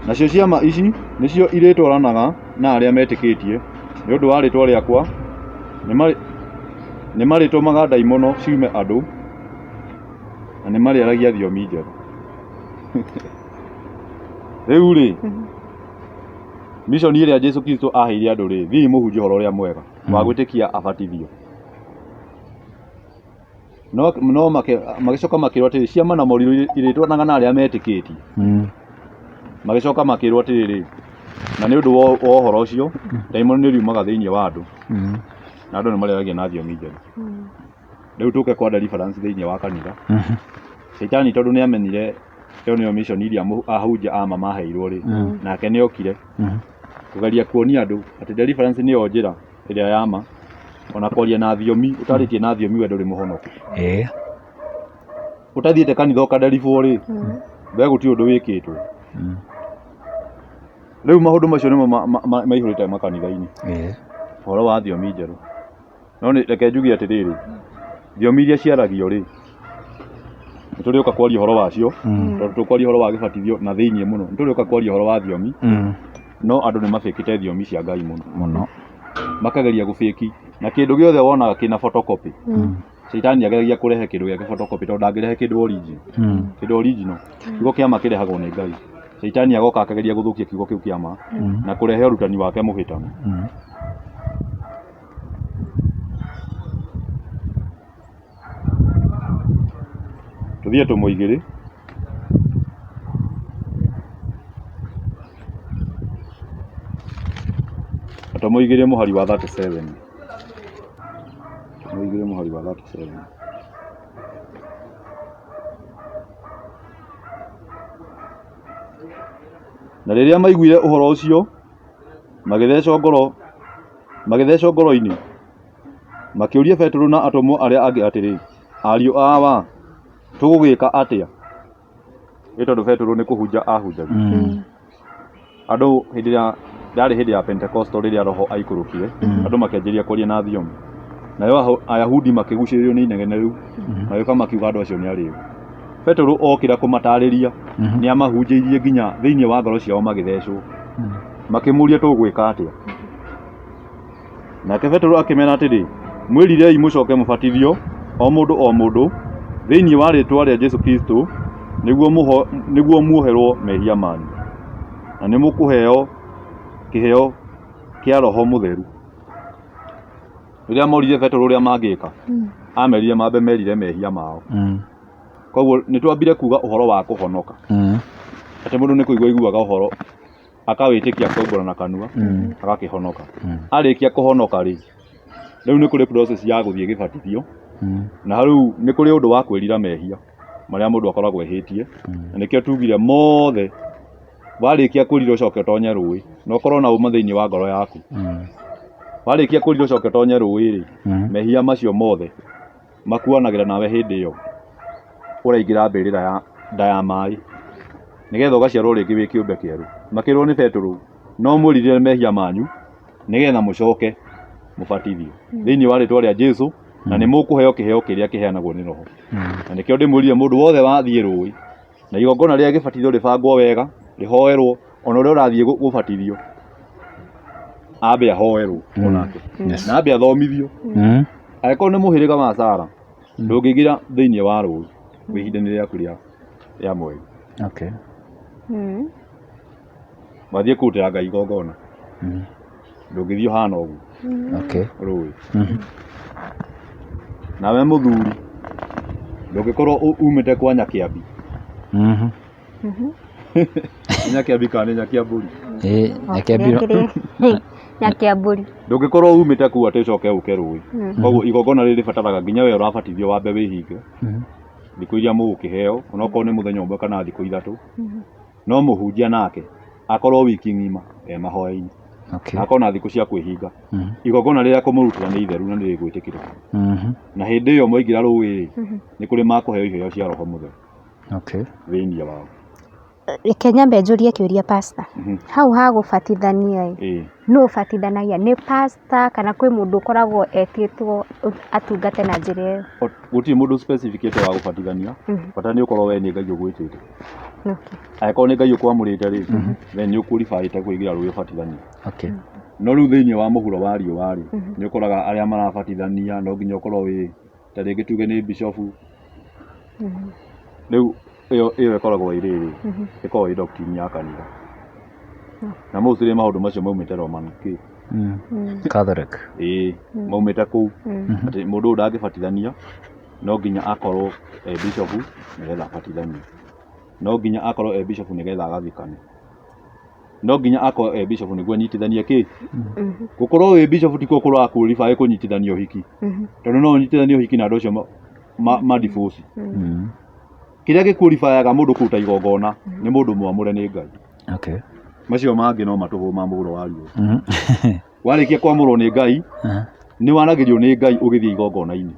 Nacio ciama ici nĩcio irĩtwaranaga na arĩa metĩkĩtie, nĩ ũndũ wa rĩĩtwa rĩakwa, nĩ marĩtũmaga ndaimono ciume andũ, na nĩ marĩaragia thiomi njerũ. Rĩu rĩ, mission ĩrĩa Jesu Kristo aheire andũ rĩ, thiĩi mũhunjie ũhoro ũrĩa mwega wa gwĩtĩkia abatithio. No, no magĩcoka makĩrwo atĩrĩ, ciama na morirũ irĩtwaranaga na arĩa metĩkĩtie. Magĩcoka makĩrwo atĩrĩrĩ, na nĩ ũndũ wa ũhoro ũcio, ndaimono nĩ riumaga thĩinĩ wa andũ, na andũ nĩ marĩaragia na thiomi njerũ. Rĩu tũke kwa deliverance thĩinĩ wa kanitha. Caitani tondũ nĩ amenyire ĩyo nĩyo mission iria ahunjia a ma maheirwo rĩ, nake nĩ okire kũgeria kuonia andũ atĩ deliverance nĩyo njĩra ĩrĩa ya ma, ona kwaria na thiomi, ũtarĩtie na thiomi we ndũrĩ mũhonoku. Ũtathiĩte kanitha ũkaderibwo rĩ, we gũtirĩ ũndũ wĩkĩtwo. Rĩu maũndũ macio nĩmo maihũrĩte makanitha-inĩ, ũhoro wa thiomi njerũ. No nĩ reke njuge atĩrĩrĩ, thiomi iria ciaragio rĩ, nĩ tũrĩũka kwaria ũhoro wacio, tondũ tũkwaria ũhoro wa gĩbatithio na thĩiniĩ mũno, nĩ tũrĩũka kwaria ũhoro wa thiomi, no andũ nĩ mabĩkĩte thiomi cia Ngai mũno. Mũno. Makageria gũbĩki, na kĩndũ gĩothe wonaga kĩna photocopy, Caitani ageragia kũrehe kĩndũ gĩake photocopy tondũ ndangĩrehe kĩndũ original. Kĩndũ original, kiugo kĩa ma kĩrehagwo nĩ Ngai. Caitani agoka akageria gũthũkia kiugo kĩu kĩa ma, na kũrehe ũrutani wake mũhĩtanu. Tũthiĩ Atũmwo igĩrĩ. Atũmwo igĩrĩ mũhari wa 37. Atũmwo igĩrĩ mũhari wa 37. Na rĩrĩa maiguire ũhoro ũcio, magĩthecwo ngoro magĩthecwo ngoro-inĩ, makĩũria Petero na atũmwo arĩa angĩ atĩrĩ, Ariũ a Awa, tũgũgĩka atĩa? Nĩ tondũ Petero nĩ kũhunja ahunjagia. Andũ hĩndĩ ĩrĩa yarĩ hĩndĩ ya Pentecostal rĩrĩa roho aikũrũkire, andũ makĩanjĩrĩria kwaria na thiomi. Nayo Ayahudi makĩgucĩrĩrio nĩ inegene rĩu, magĩũka makiuga andũ acio nĩ arĩu. Petero okĩra kũmatarĩria, nĩ amahunjĩirie nginya thĩinĩ wa ngoro ciao magĩthecwo. Makĩmũria tũgwĩka atĩa? Nake Petero akĩmera atĩrĩ, Mwĩrirei mũcoke mũbatithio, o mũndũ o mũndũ, thĩinĩ wa rĩĩtwa rĩa Jesu Kristo, nĩguo muoherũo mehia manyu, na nĩ mũkũheo kĩheo kĩa Roho Mũtheru. Rĩrĩa moririe Petero ũrĩa mangĩka, amerire mambe merire mehia mao. Koguo nĩ twambire kuga ũhoro wa kũhonoka, atĩ mũndũ nĩ kũigua aiguaga ũhoro akawĩtĩkia akaumbũra na kanua agakĩhonoka. Arĩkia kũhonoka rĩ, rĩu nĩ kũrĩ process ya gũthiĩ gĩbatithio, na rĩu nĩ kũrĩ ũndũ wa kwĩrira mehia marĩa mũndũ akoragwo ehĩtie, na nĩkĩo tugire mothe warĩkia kwĩrira ũcoke ũtonye rũĩ na ũkorwo na ũma thĩinĩ wa ngoro yaku. Warĩkia kwĩrira ũcoke ũtonye rũĩ rĩ, mehia macio mothe makuanagĩra nawe hĩndĩ ĩyo ũraingĩra mbĩrĩra ya nda ya maĩ nĩgetha ũgaciarwo rĩngĩ wĩ kĩũmbe kĩerũ. Makĩrwo nĩ Petero, no mwĩrirĩre mehia manyu nĩgetha mũcoke mũbatithio thĩinĩ wa rĩtwa rĩa Jesu na nĩ mũkũheo kĩheo kĩrĩa kĩheanagwo nĩ Roho. Na nĩkĩo ndĩmwĩrire mũndũ wothe wathiĩ rũĩ na igongona rĩa gĩbatithio rĩbangwo wega, rĩhoerwo ona ũrĩa ũrathiĩ gũbatithio ambe ahoerwo onake na ambe athomithio. Angĩkorwo nĩ mũhĩrĩga wa Sara, ndũngĩingĩra thĩinĩ wa rũĩ wĩ ihinda-inĩ rĩaku rĩa mweri. Wathiĩ kũrutĩra Ngai igongona, ndũngĩthiĩ ũhana ũguo rũĩ. Nawe mũthuri, ndũngĩkorwo umĩte kwa Nyakĩambi. Nĩ Nyakĩambi kana nĩ Nyakĩambũri? Nyakĩambi. Nyakĩambũri. Ndũngĩkorwo umĩte kũu atĩ ũcoke ũke rũĩ. Koguo igongona rĩrĩ rĩbataraga nginya we ũrabatithio wambe wĩhinge thikũ iria mũgũkĩheo, onokorwo nĩ mũthenya ũmwe kana thikũ ithatũ. No mũhunjia nake akorwo wiki ng'ima e mahoya-inĩ. Na akorwo na thikũ cia kwĩhinga. Igongona rĩrĩa kũmũrutĩra nĩ itheru na nĩ rĩgwĩtĩkĩrĩka. Na hĩndĩ ĩyo mwaingĩra rũĩ rĩ, nĩ kũrĩ makũheo iheo cia Roho Mũtheru thĩinĩ wao. Reke nyambe njũrie kĩũria pastor. Hau ha gũbatithania ĩ, nũ ũbatithanagia? Nĩ pastor kana kwĩ mũndũ ũkoragwo etĩtwo atungate na njĩra ĩyo? Gũtirĩ mũndũ specific wa gũbatithania, bata nĩ ũkorwo we nĩ Ngai ũgwĩtĩte. Angĩkorwo nĩ Ngai ũkwamũrĩte rĩ, then nĩ ũqualifyĩte kũingĩra rũĩ ũbatithanie. No rĩu thĩinĩ wa mũhuro wa riũa rĩ, nĩ ũkoraga arĩa marabatithania no nginya ũkorwo wĩ ta rĩngĩ tuge nĩ bishofu. Rĩu Ĩyo ĩkoragwo ĩ rĩrĩ, ĩkoragwo ĩ doctrine ya kanitha. Na mostly maũndũ macio maumĩte Roman kĩ? Catholic. Ĩĩ, maumĩte kũu. Atĩ mũndũ ũyũ ndangĩbatithania, no nginya akorwo e bishop nĩgetha abatithanie. No nginya akorwo e bishop nĩgetha agathikane. No nginya akorwo e bishop nĩguo anyitithanie kĩ? Gũkorwo wĩ bishop tikuo kũra qualify kũnyitithania ũhiki. Tondũ no ũnyitithanie ũhiki na andũ acio ma divorce. Kĩrĩa gĩ qualify-aga mũndũ kũruta igongona nĩ mũndũ mwamũre nĩ Ngai. Okay. Macio mangĩ no matũhũ ma mũhuro wa riũa. Warĩkia kwamũrwo nĩ Ngai, nĩ waragĩrio nĩ Ngai ũgĩthiĩ igongona-inĩ.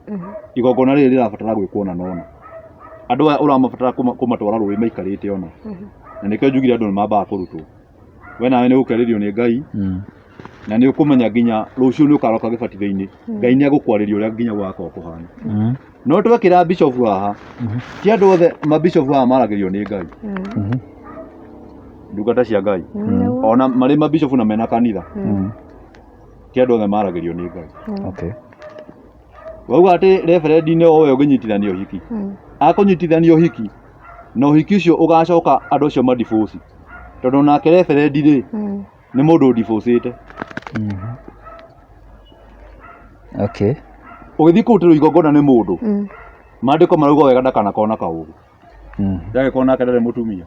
Igongona rĩrĩ rĩrabatara gwĩkwo na nona. Andũ aya ũramabatara kũmatwara rũĩ maikarĩte ona. Na nĩkĩo njugire andũ nĩ mambaga kũrutwo. We nawe nĩ ũgũkĩarĩrio nĩ Ngai na nĩ ũkũmenya nginya rũciũ nĩ ũkaroka gĩbatithio-inĩ. Ngai nĩ egũkwarĩria ũrĩa nginya gũgakorwo kũhana. No twekĩra bishop haha, ti andũ othe mabishop haha maragĩrio nĩ Ngai. Ndungata cia Ngai. Ona marĩ mabishop na mena kanitha, ti andũ othe maragĩrio nĩ Ngai. Okay. Wauga atĩ referendi nĩ owe ũngĩnyitithania ũhiki. Akũnyitithania ũhiki, na ũhiki ũcio ũgacoka andũ acio madivorce. Tondũ nake referendi rĩ, nĩ mũndũ ũdivorcĩte. Okay. Ũgĩthiĩ kũrutĩrwo igongona nĩ mũndũ, maandĩko marauga wega ndakanakorwo na kaũgũ. Ndagĩkorwo nake ndarĩ mũtumia.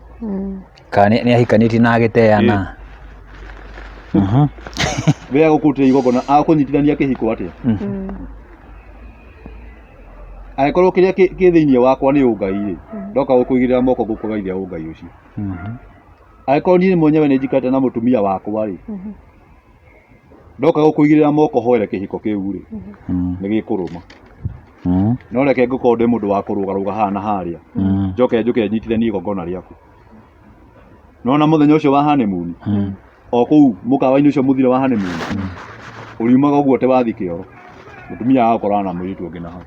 Kana nĩ ahikanĩtie na agĩteana. We agũkũrutĩra igongona, akũnyitithania kĩhiko atĩa? Angĩkorwo kĩrĩa kĩ thĩinĩ wakwa nĩ ũngai rĩ, ndoka gũkũigĩrĩra moko ngũkũgeithia ũngai ũcio. Angĩkorwo niĩ mwenyewe nĩ njikarĩte na mũtumia wakwa rĩ, ndoka gũkũigĩrĩra moko hoere kĩhiko kĩu rĩ, nĩ gĩkũrũma. No reke ngũkorwo ndĩ mũndũ wa kũrũgarũga haha na harĩa, njoke njũke nyitithanie igongona rĩaku. Nona mũthenya ũcio wa honeymoon, o kũu mũkawa-inĩ ũcio mũthire wa honeymoon, ũriumaga ũguo atĩ wathiĩ kĩoro, mũtumia agakorana na mũirĩtu ũngĩ na hau.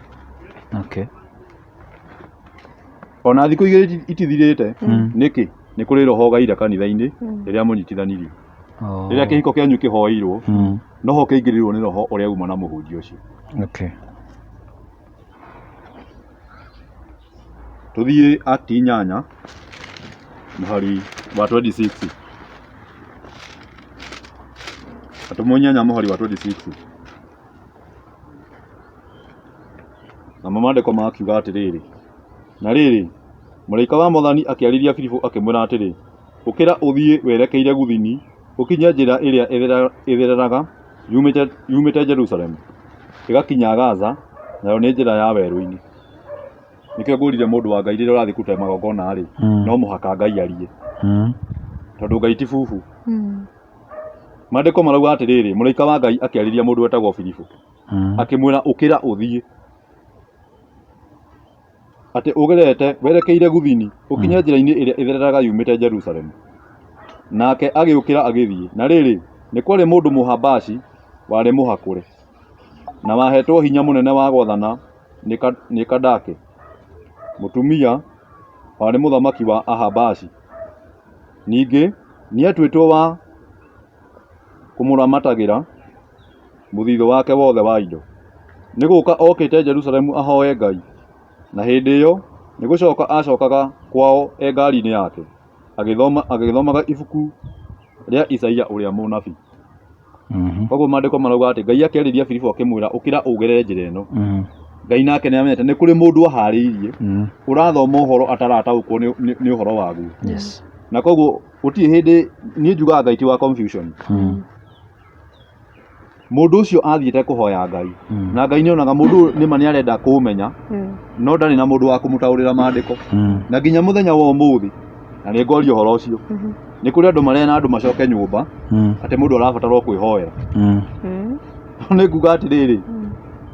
Okay. Ona thikũ igĩrĩ itithirĩte, nĩkĩ? Nĩ kũrĩ roho ũgaire kanitha-inĩ rĩrĩa mũnyitithanirio. Oh. Rĩrĩa kĩhiko kĩanyu kĩhoeirwo, noho kĩingĩrĩirwo nĩ roho ũrĩa uma na mũhunjia ũcio. Okay. Tũthiĩ Act 8 mũhari wa 26. Atũmwo 8 mũhari wa 26. Namo maandĩko makiuga atĩrĩrĩ, na rĩrĩ, mũraika wa Mwathani akĩarĩria Filipu akĩmwĩra atĩrĩ, ũkĩra ũthiĩ werekeire gũthini, ũkinye njĩra ĩrĩa ĩthereraga yumĩte Jerusalemu ĩgakinya Gaza, nayo nĩ njĩra ya werũ-inĩ. Nĩkĩo ngũrire mũndũ wa Ngai rĩrĩa ũrathiĩ kũruta magongona rĩ, no mũhaka Ngai arie, tondũ Ngai ti bubu. Maandĩko marauga atĩrĩrĩ, mũraika wa Ngai akĩarĩria mũndũ wetagwo Filipu, akĩmwĩra ũkĩra ũthiĩ atĩ ũgerete werekeire gũthini ũkinye njĩra-inĩ ĩrĩa ĩthereraga yumĩte Jerusalemu. Nake agĩũkĩra agĩthiĩ. Na rĩrĩ, nĩ kwarĩ mũndũ Mũhabashi warĩ mũhakũre, na wahetwo hinya mũnene wa gwathana nĩ Kandake, mũtumia warĩ mũthamaki wa Ahabashi. Ningĩ nĩatuĩtwo wa kũmũramatagĩra mũthithũ wake wothe wa indo. Nĩ gũka okĩte Jerusalemu ahoe Ngai, na hĩndĩ ĩyo nĩ gũcoka acokaga kwao e ngari-inĩ yake, agĩthomaga ibuku rĩa Isaia ũrĩa mũnabii. Koguo maandĩko marauga atĩ Ngai akĩarĩria Filipu akĩmwĩra ũkĩra ũgerere njĩra ĩno. Ngai nake nĩ amenyete nĩ kũrĩ mũndũ aharĩirie ũrathoma ũhoro atarataũkwo nĩ ũhoro waguo. Yes. Na koguo gũtirĩ hĩndĩ niĩ njugaga Ngai ti wa confusion. Mũndũ ũcio athiĩte kũhoya Ngai na Ngai nĩ onaga mũndũ ũyũ nĩma nĩ arenda kũmenya no ndarĩ na mũndũ wa kũmũtaũrĩra maandĩko. Na nginya mũthenya wa ũmũthĩ, na nĩ ngwaria ũhoro ũcio, nĩ kũrĩ andũ marena andũ macoke nyũmba atĩ mũndũ arabatara o kwĩhoera. Nĩ nguga atĩrĩrĩ,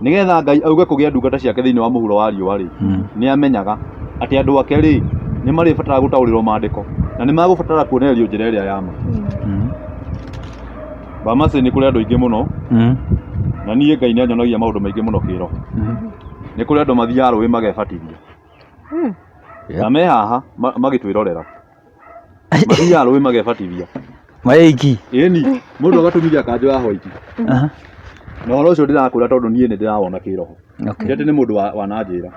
nĩgetha Ngai auge kũgĩa ndungata ciake thĩinĩ wa mũhuro wa riũa rĩ, nĩ amenyaga atĩ andũ ake rĩ, nĩ marĩbatara gũtaũrĩrwo maandĩko na nĩ magũbatara kuonererio njĩra ĩrĩa ya ma. Bamasi nĩ kũrĩ andũ aingĩ mũno na niĩ Ngai nĩ anyonagia maũndũ maingĩ mũno kĩroho. Nĩ kũrĩ andũ mathiaga rũĩ magebatithia na me haha magĩtwĩrorera. Mathiaga rũĩ magebatithia. Maiki. Ĩni, mũndũ agatũmithia kanjũ ya white. Na ũhoro ũcio ndĩrakwĩra tondũ niĩ nĩ ndĩrawona kĩroho. Ti atĩ nĩ mũndũ wananjĩra.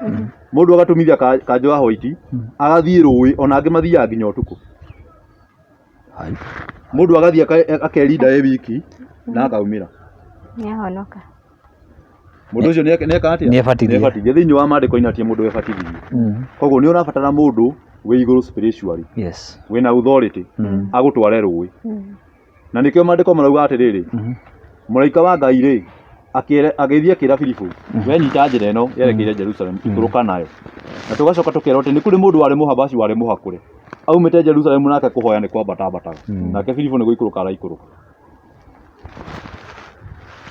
Mũndũ agatumithia kanjũ ya white, agathiĩ rũĩ, ona angĩ mathiaga nginya ũtukũ. Mũndũ agathiĩ akerinda ĩ wiki na akaumĩra. Nĩahonoka. Mũndũ ũcio nĩeka atĩa? Nĩebatithie. Nĩebatithie. Thĩinĩ wa maandĩko-inĩ hatirĩ mũndũ webatithirie. Koguo nĩ ũrabatara mũndũ wĩ igũrũ spiritually, wĩna authority, agũtware rũĩ. Na nĩkĩo maandĩko marauga atĩrĩrĩ, mũraika wa Ngai rĩ, agĩthiĩ akĩra Filipu, we nyita njĩra ĩno yerekeire Jerusalem, ikũrũka nayo. Na tũgacoka tũkerwo atĩ nĩ kũrĩ mũndũ warĩ mũhabaci warĩ mũhakũre, aumĩte Jerusalemu nake kũhoya nĩ kwambata ambataga. Nake Filipu nĩ gũikũrũka araikũrũka.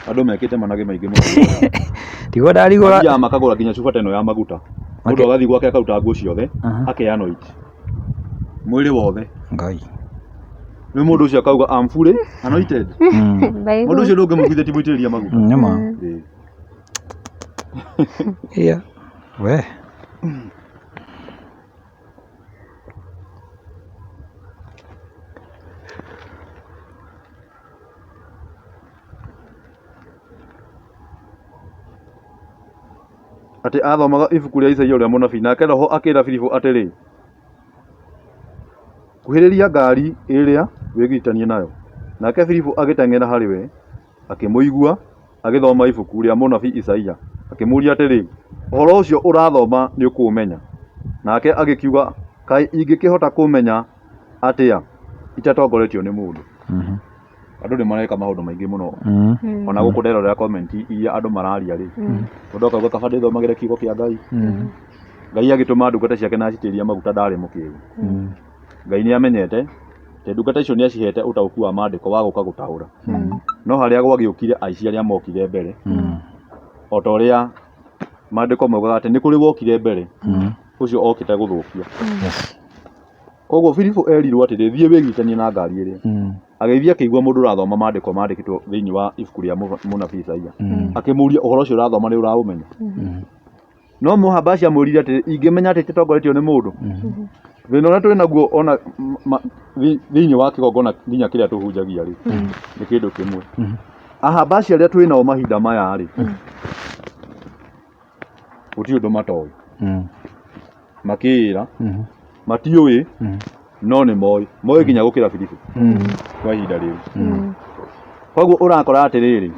Andũ mekĩte managĩ maingĩ mũno. Ndigwo ndarigwo Mathiaga makagũra nginya cuba ta ĩno ya maguta. Mũndũ agathiĩ gwake akaruta nguo ciothe, akeanoit mwĩrĩ wothe. Ngai. Rĩu mũndũ ũcio akauga I'm fully anointed. By Mũndũ ũcio ndũngĩmũiguithia ti mũitĩrĩrie maguta. Nĩma. Ĩĩ. Yeah. We. Atĩ athomaga ibuku rĩa Isaia ũrĩa mũnabii, nake Roho akĩra Filipu atĩrĩ, Kuhĩrĩria ngaari ĩrĩa wĩgiritanie nayo. Nake Filipu agĩteng'era harĩ we, akĩmũigua agĩthoma ibuku rĩa mũnabii Isaia, akĩmũũria atĩrĩ, Ũhoro ũcio ũrathoma nĩũkũũmenya? Nake agĩkiuga, Kaĩ ingĩkĩhota kũũmenya atĩa itatongoretio nĩ mũndũ? Andũ nĩ mareka maũndũ maingĩ mũno. Ona gũkũ nderorera comment iria andũ mararia rĩ, mũndũ akauga kaba ndĩthomagĩre kiugo kĩa Ngai. Ngai agĩtũma ndungata ciake na acitĩrĩria maguta ndarĩ mũkĩgu. Ngai nĩ amenyete atĩ ndungata icio nĩ acihete ũtaũku wa maandĩko wa gũka gũtaũra. No harĩa gwagĩũkire aici arĩa mokire mbere, o ta ũrĩa maandĩko maugaga atĩ nĩ kũrĩ wokire mbere, ũcio okĩte gũthũkia. Koguo Filipu erirwo atĩrĩ, thiĩ wĩgiritanie na ngari ĩrĩa. Agĩthiĩ akĩigua mũndũ ũrathoma maandĩko mandĩkĩtwo thĩinĩ wa ibuku rĩa mũnabii Isaia. Akĩmũria ũhoro ũcio ũrathoma nĩ ũraũmenya? No Mũhabashi amwĩrire atĩrĩ, ingĩmenya atĩ itatongoretio nĩ mũndũ. Thĩna ũrĩa twĩ naguo ona thĩinĩ wa kĩgongona nginya kĩrĩa tũhunjagia rĩ, nĩ kĩndũ kĩmwe. Ahabashi arĩa twĩ nao mahinda maya rĩ, gũtirĩ ũndũ matoĩ. Makĩĩra, matiũĩ, no nĩ moĩ. Moĩ nginya gũkĩra Filipu kwa ihinda rĩu. Koguo ũrakora atĩrĩrĩ,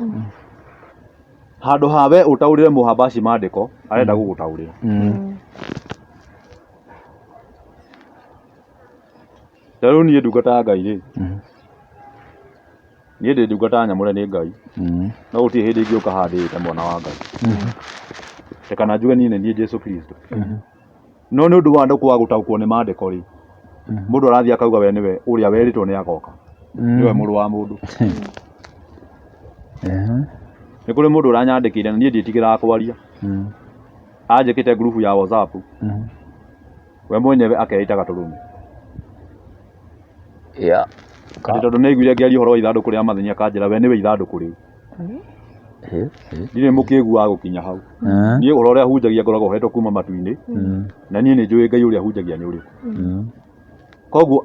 handũ ha we ũtaũrĩre mũhabaci maandĩko, arenda gũgũtaũrĩra. Ta rĩu niĩ ndungata ya Ngai rĩ, niĩ ndĩ ndungata nyamũre nĩ Ngai, no gũtirĩ hĩndĩ ingĩũka haha ndĩĩte mwana wa Ngai. Reke kana njuge niĩ nĩ niĩ Jesu Kristo. No nĩ ũndũ wa andũ kwaga gũtaũkwo nĩ maandĩko rĩ, mũndũ arathiĩ akauga we nĩwe ũrĩa werĩtwo nĩ agoka, nĩwe mũrũ wa mũndũ. Nĩ kũrĩ mũndũ ũranyandĩkĩire na niĩ ndiĩtigĩraga kwaria. Anjĩkĩte ngurubu ya WhatsApp, we mwenyewe akeĩta gatũrũme. Atĩ tondũ nĩ aiguire ngĩaria ũhoro wa ithandũkũ rĩa mathĩni akanjĩra we nĩwe ithandũkũ rĩu. Ndirĩ mũkĩgu wa gũkinya hau. Niĩ ũhoro ũrĩa hunjagia ngoragwo hetwo kuma matu-inĩ, na niĩ nĩ njũĩ Ngai ũrĩa hunjagia nĩ ũrĩkũ. Koguo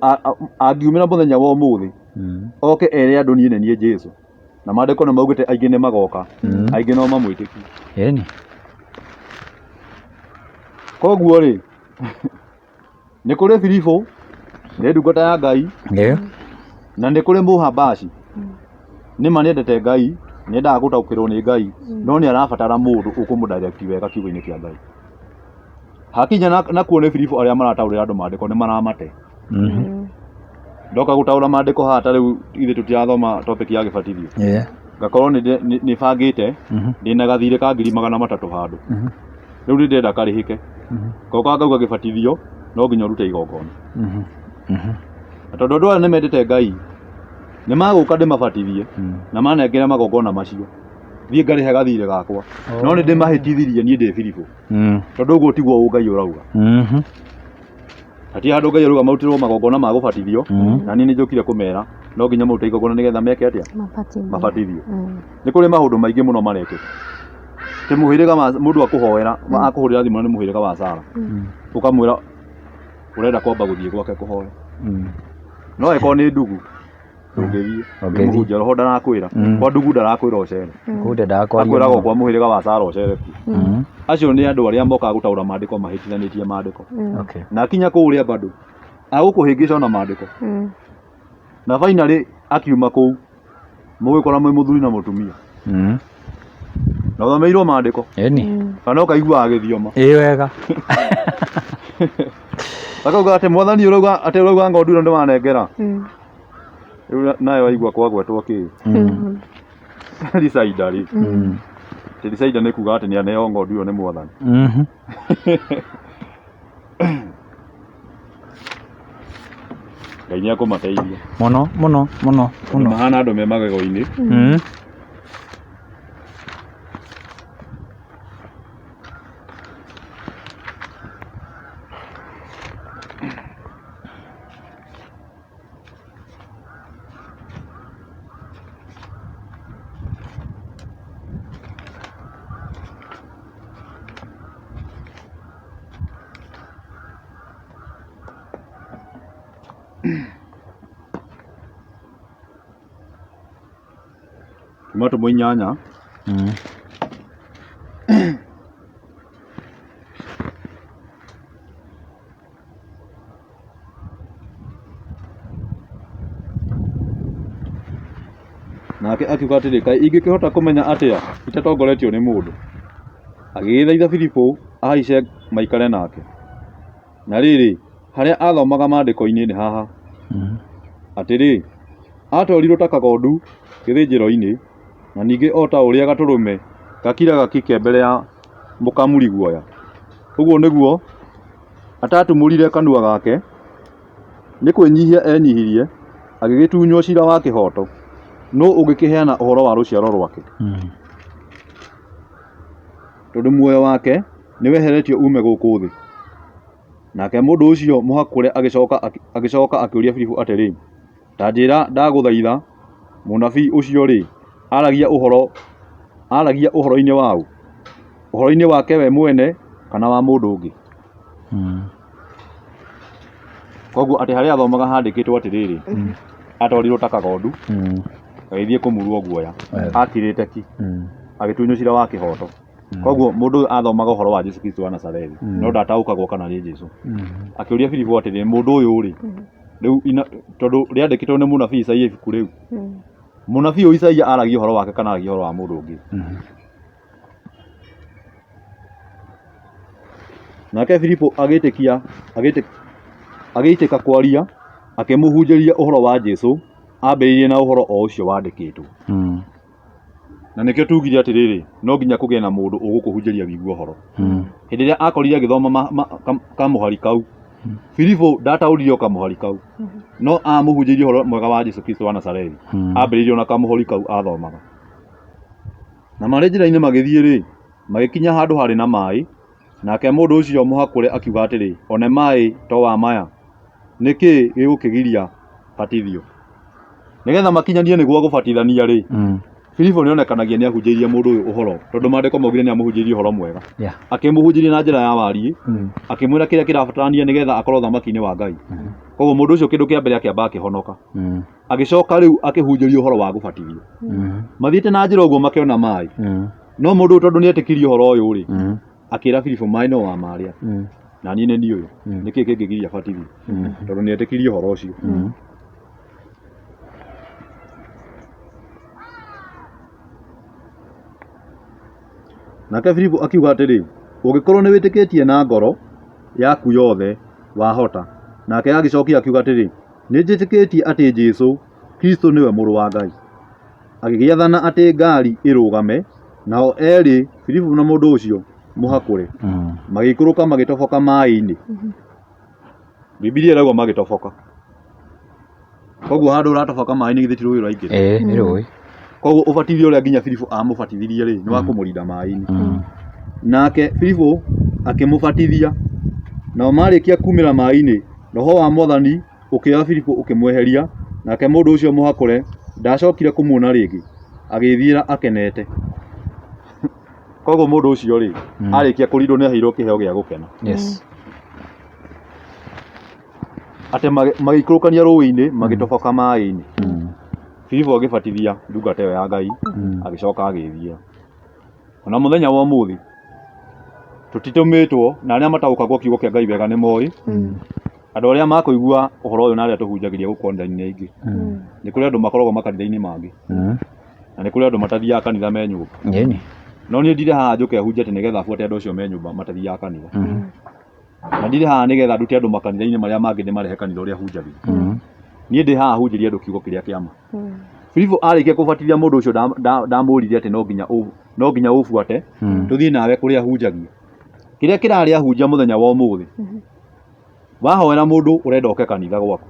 angiumĩra mũthenya wa ũmũthĩ, oke ere andũ niĩ nĩ niĩ Jesu, na maandĩko nĩ maugĩte aingĩ nĩ magoka, aingĩ no mamwĩtĩkie. Ĩni. Koguo rĩ, nĩ kũrĩ Filipu, nĩ ndungata ya Ngai, na nĩ kũrĩ Mũhabashi. Nĩ ma nĩendete Ngai, nĩendaga gũtaũkĩrwo nĩ Ngai, no nĩ arabatara mũndũ ũkũmũ direct wega kiugo-inĩ kĩa Ngai. Hakinya nakuo nĩ Filipu arĩa marataũrĩra andũ maandĩko nĩ maramate. Ndoka gũtaũra maandĩko haha ta rĩu ithuĩ tũtirathoma topic ya gĩbatithio. Ngakorwo nĩ bangĩte ndĩna gathirĩ ka 300,000 handũ. Rĩu nĩ ndĩrenda karĩhĩke. Ngoka ngauga gĩbatithio no nginya ũrute igongona. Na tondũ andũ aya nĩ mendete Ngai, nĩ magũka ndĩmabatithie na manengere magongona macio. Thiĩ ngarĩhe gathirĩ gakwa. No nĩ ndĩmahĩtithirie niĩ ndĩ Filipu. Tondũ ũguo tiguo Ngai ũrauga. Hatirĩ handũ Ngai arauga marutĩrwo magongona ma gũbatithio, na niĩ nĩ njũkire kũmera no nginya marute igongona nĩgetha meke atĩa? Mabatithio. Nĩ kũrĩ maũndũ maingĩ mũno marekĩka. Atĩ mũhĩrĩga wa mũndũ akũhoera, akũhũrĩra thimũ na nĩ mũhĩrĩga wa Sara. Ũkamwĩra ũrenda kwamba gũthiĩ gwake kũhoya. No angĩkorwo nĩ ndugu, Ndũngĩthiĩ. Ndũngĩthiĩ. Mũhunjia roho ndarakwĩra. Kwa ndugu ndarakwĩra ũcere. Kunde ndakwaria Akwĩraga mũno. kwa mũhĩrĩga wa Sara ũcere kuo. Acio nĩ andũ arĩa mokaga gũtaũra maandĩko mahĩtithanĩtie maandĩko. Okay. Na akinya kũu ũrĩa bado agũkũhĩngĩca ona maandĩko. Na finally akiuma kũu mũgĩkora mwĩ mũthuri na mũtumia. Na ũthomeirwo maandĩko. Ĩni. Kana ũkaigua agĩthioma. Ĩ wega. Akauga atĩ mwathani ũrauga atĩ ũrauga ng'ondu ĩno nĩwanengera. Rĩu nawe waigua kwagwetwo kĩ? Ricaida rĩ. Atĩ ricaida nĩ kuga atĩ nĩaneo ng'ondu ĩyo nĩ mwathani. Ngai nĩ akũmateithia. Mũno mũno mũno Tondũ mũno. mahana andũ me magego-inĩ. Kuma tũmwe inyanya. Nake akiuga atĩrĩ, kaĩ ingĩkĩhota kũmenya atĩa itatongoretio nĩ mũndũ? Agĩgĩthaitha Filipu ahaice maikare nake. Na rĩrĩ, harĩa aathomaga maandĩko-inĩ nĩ haha, atĩrĩ, Aatwarirũo ta kagondu gĩthĩnjĩro-inĩ, na ningĩ o ta ũrĩa gatũrũme gakiraga ki ke mbere ya mũkamuri guoya, ũguo nĩguo atatumũrire kanua gake, nĩ kwĩnyihia enyihirie, agĩgĩtunywo cira wa kĩhooto. Nũ ũngĩkĩheana ũhoro wa rũciaro rwake? Tondũ muoyo wake nĩweheretio uume gũkũ thĩ. Nake mũndũ ũcio mũhakũre agĩcoka akĩũria Filipu atĩrĩ, Ta njĩra ndagũthaitha, mũnabii ũcio-rĩ, aaragia ũhoro aaragia ũhoro-inĩ wa ũ? Ũhoro-inĩ wake we mwene kana wa mũndũ ũngĩ? Koguo atĩ harĩa athomaga handĩkĩtwo atĩrĩrĩ, atwarirwo ta kagondu gagĩthiĩ kũmurwo guoya, akirĩte ki, agĩtunywo cira wa kĩhoto. Koguo mũndũ ũyũ athomaga ũhoro wa Jesu Kristo wa Nazarethi, no ndataũkagwo kana nĩ Jesu. Akĩũria Filipu atĩrĩ, mũndũ ũyũ rĩ, rĩu tondũ rĩandĩkĩtwo nĩ mũnabii Isaia ibuku rĩu, mũnabii ũyũ Isaia aragia ũhoro wake kana aragia ũhoro wa mũndũ ũngĩ? Nake Filipu agĩtĩkia, agĩitĩka kwaria, akĩmũhunjĩria ũhoro wa Jesu, ambĩrĩirie na ũhoro o ũcio wandĩkĩtwo. Na nĩkĩo tugire atĩrĩrĩ, no nginya kũgĩe na mũndũ ũgũkũhunjĩria wĩigue ũhoro. Hĩndĩ ĩrĩa akorire agĩthoma kamũhari kau, Filipu ndataũrire o kamũhari kau, no amũhunjĩirie ũhoro mwega wa Jesu Kristo wa Nazarethi. Ambĩrĩirie o na kamũhari kau athomaga. Na marĩ njĩra-inĩ magĩthiĩ-rĩ, magĩkinya handũ harĩ na maĩ, nake mũndũ ũcio mũhakũre akiuga atĩrĩ, one maĩ to wa maya, nĩ kĩĩ gĩgũkĩgiria batithio? Nĩgetha makinyanie nĩguo gũbatithania-rĩ, Filipo nĩonekanagia nĩahunjĩirie mũndũ ũyũ ũhoro, tondũ maandĩko maugire nĩamũhunjĩirie ũhoro mwega. Akĩmũhunjĩria na njĩra ya wariĩ, akĩmwĩra kĩrĩa kĩrabatarania nĩgetha akorwo ũthamaki-inĩ wa Ngai. Koguo mũndũ ũcio kĩndũ kĩa mbere akĩamba akĩhonoka. Agĩcoka rĩu akĩhunjĩrio ũhoro wa gũbatithio. Mathiĩte na njĩra ũguo makĩona maĩ. No mũndũ ũyũ tondũ nĩetĩkirie ũhoro ũyũ rĩ, akĩra Filipo maĩ no wa marĩa. Na niĩ nĩ niĩ ũyũ. Nĩkĩ kĩngĩgiria batithio? Tondũ nĩetĩkirie ũhoro ũcio. Nake Filipu akiuga atĩrĩ, ũngĩkorwo nĩ wĩtĩkĩtie na ngoro yaku yothe, wahota. Nake agĩcokia akiuga atĩrĩ, nĩ njĩtĩkĩtie atĩ Jesũ Kristo nĩwe Mũrũ wa Ngai. Agĩgĩathana atĩ ngaari ĩrũgame, nao eerĩ, Filipu na mũndũ ũcio mũhakũre, magĩikũrũka magĩtoboka maĩ-inĩ. Bibilia ĩrauga magĩtoboka. Koguo handũ ũratoboka maĩ nĩ githĩ ti rũĩ ũraingĩra? Ĩĩ nĩ rũĩ. Koguo ũbatithio ũrĩa nginya Filipu amũbatithirie rĩ, nĩ wa kũmũrinda maĩ-inĩ. Nake Filipu akĩmũbatithia. Nao marĩkia kumĩra maĩ-inĩ, Roho wa Mwathani ũkĩoya Filipu ũkĩmweheria, nake mũndũ ũcio mũhakũre ndacokire kũmuona rĩngĩ, agĩĩthiĩra akenete. Koguo mũndũ ũcio rĩ, arĩkia kũrindwo nĩ aheirwo kĩheo gĩa gũkena. Yes. Atĩ magĩikũrũkania rũĩ-inĩ, magĩtoboka maĩ-inĩ. Filipo agĩbatithia ndungata ĩyo ya Ngai, agĩcoka agĩthiĩ. Ona mũthenya wa ũmũthĩ tũtitũmĩtwo, na arĩa mataũkagwo kiugo kĩa Ngai wega nĩ moĩ, andũ arĩa makũigua ũhoro ũyũ na arĩa tũhunjagĩria gũkũ online nĩ aingĩ. Nĩ kũrĩ andũ makoragwo makanitha-inĩ mangĩ, na nĩ kũrĩ andũ matathiaga kanitha me nyũmba. No niĩ ndirĩ haha njũke hunjie atĩ nĩgetha buate andũ acio me nyũmba matathiaga kanitha. Na ndirĩ haha nĩgetha ndute andũ makanitha-inĩ marĩa mangĩ ndĩmarehe kanitha ũrĩa hunjagia. Niĩ ndĩ haha hunjĩrie andũ kiugo kĩrĩa kĩa ma. Filipo arĩkia kũbatithia mũndũ ũcio ndamũririe atĩ no nginya ũbuate tũthiĩ nawe kũrĩa hunjagia. Kĩrĩa kĩrarĩ ahunjia mũthenya wa ũmũthĩ, wahoera mũndũ ũrenda oke kanitha gwaku,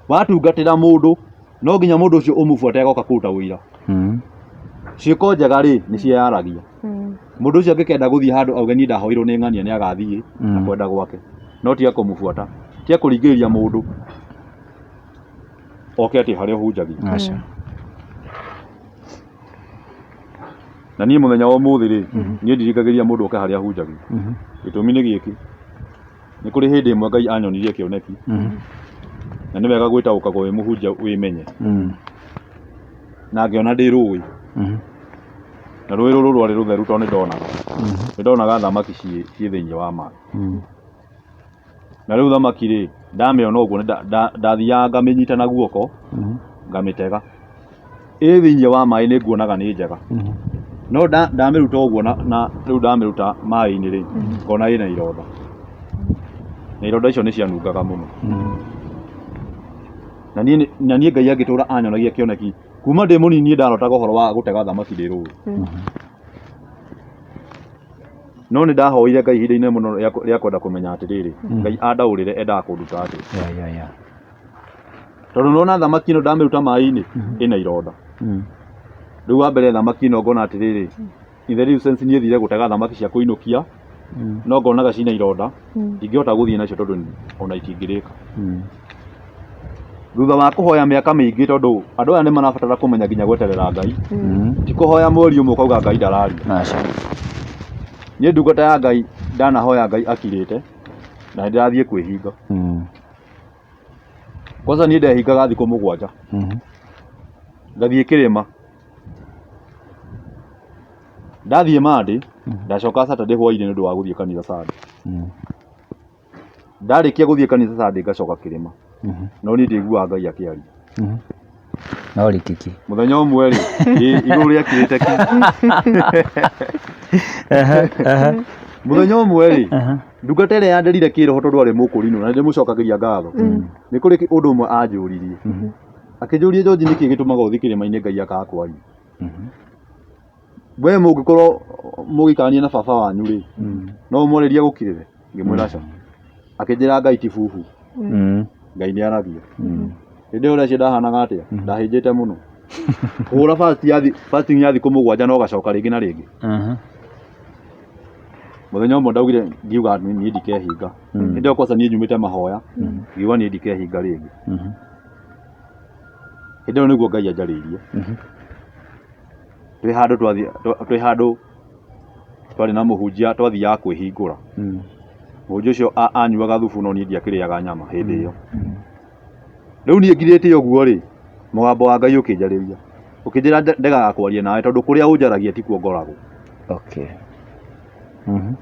watungatĩra mũndũ no nginya mũndũ ũcio ũmũbuate agoka kũruta ũira. Ciĩko njega rĩ nĩ ciĩyaragia. Mũndũ ũcio angĩkenda gũthiĩ handũ auge niĩ ndahoirwo nĩ ng'ania nĩ agathiĩ na kwenda gwake, no tiga kũmũbuata, tiga kũringĩrĩria mũndũ oke atĩ harĩa ũhunjagia. Na niĩ mũthenya wa ũmũthĩ rĩ, niĩ ndiringagĩrĩria mũndũ oke harĩa hunjagia. Gĩtũmi nĩ gĩkĩ, nĩ kũrĩ hĩndĩ ĩmwe Ngai anyonirie kĩoneki, na nĩ wega gwĩtaũkagwo wĩ mũhunjia wĩmenye, na ngĩona ndĩ rũĩ, na rũĩ rũrũ rwarĩ rũtheru tondũ nĩ ndonaga, nĩ ndonaga thamaki ciĩ thĩinĩ wa maĩ. Na rĩu thamaki rĩ, ndamĩona ũguo ndathiaga ngamĩnyita na guoko, ngamĩtega. Ĩ thĩinĩ wa maĩ nĩ nguonaga nĩ njega. No ndamĩruta ũguo na rĩu ndamĩruta maĩ-inĩ rĩ, ngona ĩna ironda. Na ironda icio nĩ cianungaga mũno. Na niĩ Ngai angĩtũra anyonagia kĩoneki, kuma ndĩ mũnini niĩ ndarotaga ũhoro wa gũtega thamaki ndĩ rũĩ. No nĩ ndahoire Ngai ihinda inene mũno rĩa kwenda kũmenya atĩrĩrĩ, Ngai andaũrĩre endaga kũnduta atĩa. Tondũ nĩwona thamaki ĩno ndamĩruta maĩ-inĩ ĩna ironda. Rĩu wa mbere thamaki ĩno ngona atĩrĩrĩ, in the real sense niĩ thire gũtega thamaki cia kũinũkia, no ngonaga ciĩna ironda, ndingĩhota gũthiĩ nacio tondũ ona itingĩrĩka. Thutha wa kũhoya mĩaka mĩingĩ tondũ andũ aya nĩ marabatara kũmenya nginya gweterera Ngai. Ti kũhoya mweri ũmwe ũkauga Ngai ndararia. Niĩ ndungata ya Ngai ndanahoya Ngai akirĩte na nĩ ndĩrathiĩ kwĩhinga. Kwanza niĩ ndehingaga thikũ 7. Ngathiĩ kĩrĩma. Ndathiĩ Monday, ndacoka Saturday hwainĩ nĩ ũndũ wa gũthiĩ kanitha Sunday. Ndarĩkia gũthiĩ kanitha Sunday ngacoka kĩrĩma. No niĩ ndiguaga Ngai akĩaria. No rikiki. Mũthenya ũmwe rĩ, igũrũ rĩakirĩte ki. Mũthenya ũmwe rĩ, ndungata ĩrĩa yanderire kĩroho tondũ arĩ mũkũrinũ na nĩndĩmũcokagĩria ngatho. Nĩ kũrĩ ũndũ ũmwe anjũririe. Akĩnjũria George nĩkĩ gĩtũmaga ũthiĩ kĩrĩma-inĩ Ngai akaga kwaria. We mũngĩkorwo mũgĩikarania na baba wanyu rĩ, no ũmwarĩrie agũkirĩre? Ngĩmwĩra aca. Akĩnjĩra Ngai ti bubu. Ngai nĩ aragia. Hĩndĩ ĩyo ũreciria ndahanaga atĩa? Ndahĩnjĩte mũno. Kũhũra fasting ya thikũ 7 na ũgacoka rĩngĩ na rĩngĩ. Mũthenya ũmwe ndaugire ngiuga niĩ ndikehinga. Hĩndĩ ĩyo kwanza niĩ nyumĩte mahoya, ngiuga niĩ ndikehinga rĩngĩ. Hĩndĩ ĩyo nĩguo Ngai anjarĩirie. Twĩ handũ twathiĩ, twĩ handũ twarĩ na mũhunjia twathiaga kwĩhingũra. Mũhunjia ũcio anyuaga thubu no niĩ ndiakĩrĩaga nyama hĩndĩ ĩyo. Rĩu niĩ ngirĩte ũguo rĩ, mũgambo wa Ngai ũkĩnjarĩria. Ũkĩnjĩra ndegaga kwaria nawe tondũ kũrĩa ũnjaragia tikuo ngoragwo.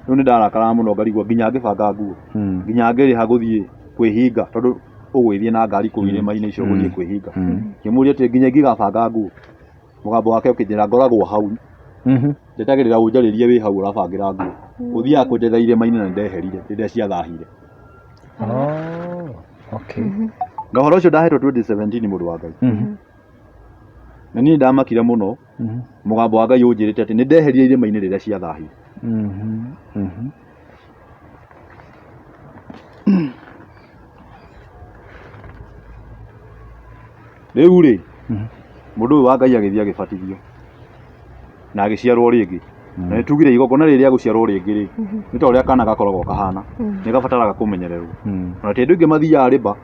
Rĩu nĩ ndarakaraga mũno ngarigwo nginya ngĩbanga nguo. Nginya ngĩrĩha gũthiĩ kwĩhinga tondũ ũgũgĩthiĩ na ngari kũu irĩma-inĩ icio ũgũthiĩ kwĩhinga. Ngĩmũria atĩrĩ nginya ingĩgabanga nguo. Mũgambo wake ũkĩnjĩra ngoragwo hau. Njetagĩrĩra ũnjarĩrie wĩ hau ũrabangĩra nguo. Ũthiaga kũnjetha irĩma-inĩ na nĩndeherire rĩrĩa ciathahire. Na ũhoro ũcio ndahetwo 2017 mũndũ wa Ngai. Na niĩ ndamakire mũno mũgambo wa Ngai ũnjĩrĩte atĩ nĩndeherire irĩma-inĩ rĩrĩa ciathahire. Rĩu rĩ, mũndũ ũyũ wa Ngai agĩthiĩ agĩbatithio na agĩciarwo rĩngĩ. Na nĩ tugire igongona rĩrĩ rĩa gũciarwo rĩngĩ rĩ, nĩ ta ũrĩa kana gakoragwo kahana, nĩ gabataraga kũmenyererwo. Ona ti andũ aingĩ mathiaga rĩba,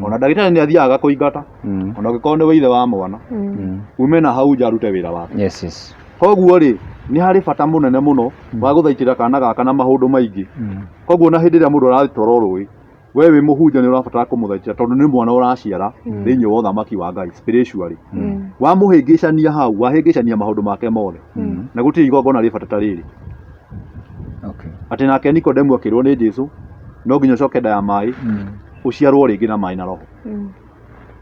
ona ndagĩtarĩ nĩ athiaga agakũingata, ona ũngĩkorwo nĩwe ithe wa mwana, ume na hau nja arute wĩra wake. Koguo rĩ, nĩ harĩ bata mũnene mũno wa gũthaitĩra kana gaka na maũndũ maingĩ. Koguo ona hĩndĩ ĩrĩa mũndũ aratwarwo rũĩ, We wĩ mũhunjia nĩ ũrabatara kũmũthaitĩra tondũ nĩ mwana ũraciara thĩinĩ wa ũthamaki wa Ngai spiritually. Wamũhĩngĩcania hau, wahĩngĩcania maũndũ make mothe. Na gũtirĩ igongona rĩ bata ta rĩrĩ. Okay. Atĩ nake Nikodemu akĩrwo nĩ Jesu, no nginya ũcoke nda ya maĩ, ũciarwo rĩngĩ na maĩ na roho.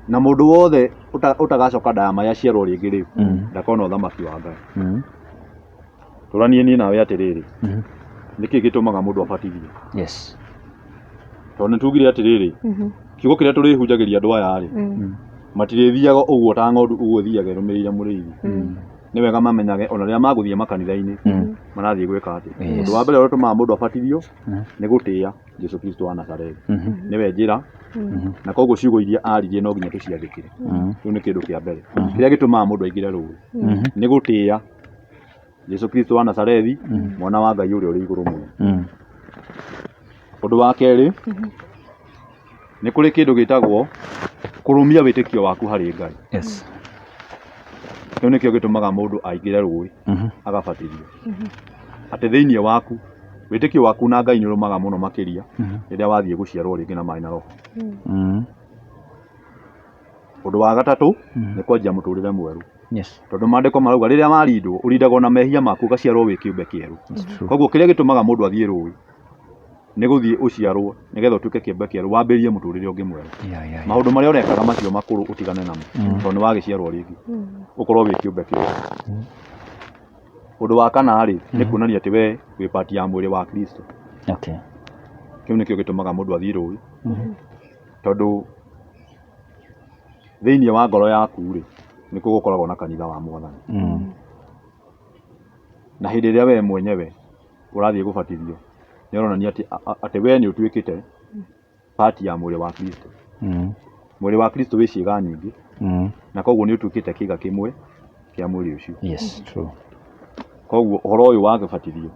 Na mũndũ wothe ũtagacoka nda ya maĩ aciarwo rĩngĩ rĩ, ndakona ũthamaki wa Ngai. Tũranie niĩ nawe atĩrĩrĩ, nĩkĩ gĩtũmaga mũndũ abatithio? Yes. Tondũ nĩ tugire atĩrĩrĩ, kiugo kĩrĩa tũrĩhunjagĩria andũ aya rĩ, matirĩthiaga ũguo ta ng'ondu ũguo ĩthiaga ĩrũmĩrĩire mũrĩithi. Nĩ wega mamenyage ona rĩrĩa magũthiĩ makanitha-inĩ, marathiĩ gwĩka atĩa. Ũndũ wa mbere ũrĩa ũtũmaga mũndũ abatithio nĩ gũtĩa Jesu Kristo wa Nazarethi. Nĩwe njĩra, na koguo ciugo iria aririe no nginya tũciathĩkĩre. Kĩu nĩ kĩndũ kĩa mbere. Kĩrĩa gĩtũmaga mũndũ aingĩre rũĩ nĩ gũtĩa Jesu Kristo wa Nazarethi, mwana wa Ngai ũrĩa ũrĩ igũrũ mũno. Ũndũ wa kerĩ, nĩ kũrĩ kĩndũ gĩtagwo kũrũmia wĩtĩkio waku harĩ Ngai. Yes. Kĩu nĩkĩo gĩtũmaga mũndũ aingĩre rũĩ agabatithio. Atĩ thĩinĩ waku, wĩtĩkio waku na Ngai nĩ ũrũmaga mũno makĩria rĩrĩa wathiĩ gũciarwo rĩngĩ na maĩ na roho. Ũndũ wa gatatũ nĩ kwanjia mũtũrĩre mwerũ. Yes. Tondũ maandĩko marauga rĩrĩa warindwo, ũrindagwo na mehia maku ũgaciarwo wĩ kĩũmbe kĩerũ. It's true. Koguo kĩrĩa gĩtũmaga mũndũ athiĩ rũĩ nĩ gũthiĩ ũciarwo nĩgetha ũtuĩke kĩũmbe kĩerũ, wambĩrĩrie mũtũrĩre ũngĩ mwerũ. Yeah. Maũndũ marĩa ũrekaga macio makũrũ ũtigane namo, tondũ nĩ wagĩciarwo rĩngĩ, ũkorwo wĩ kĩũmbe kĩerũ. Ũndũ wa kana rĩ, nĩ kuonania atĩ we wĩ part ya mwĩrĩ wa Kristo. Okay. Kĩu nĩkĩo gĩtũmaga mũndũ athiĩ rũĩ, tondũ thĩinĩ wa ngoro yaku rĩ, nĩkuo gũkoragwo na kanitha wa Mwathani. Na hĩndĩ ĩrĩa we mwenyewe ũrathiĩ gũbatithio, nĩ ũronania atĩ we nĩ ũtuĩkĩte part ya mwĩrĩ wa Kristo. Mwĩrĩ wa Kristo wĩ ciĩga nyingĩ, na koguo nĩ ũtuĩkĩte kĩĩga kĩmwe kĩa mwĩrĩ ũcio. Yes, true. Koguo ũhoro ũyũ wa gũbatithio,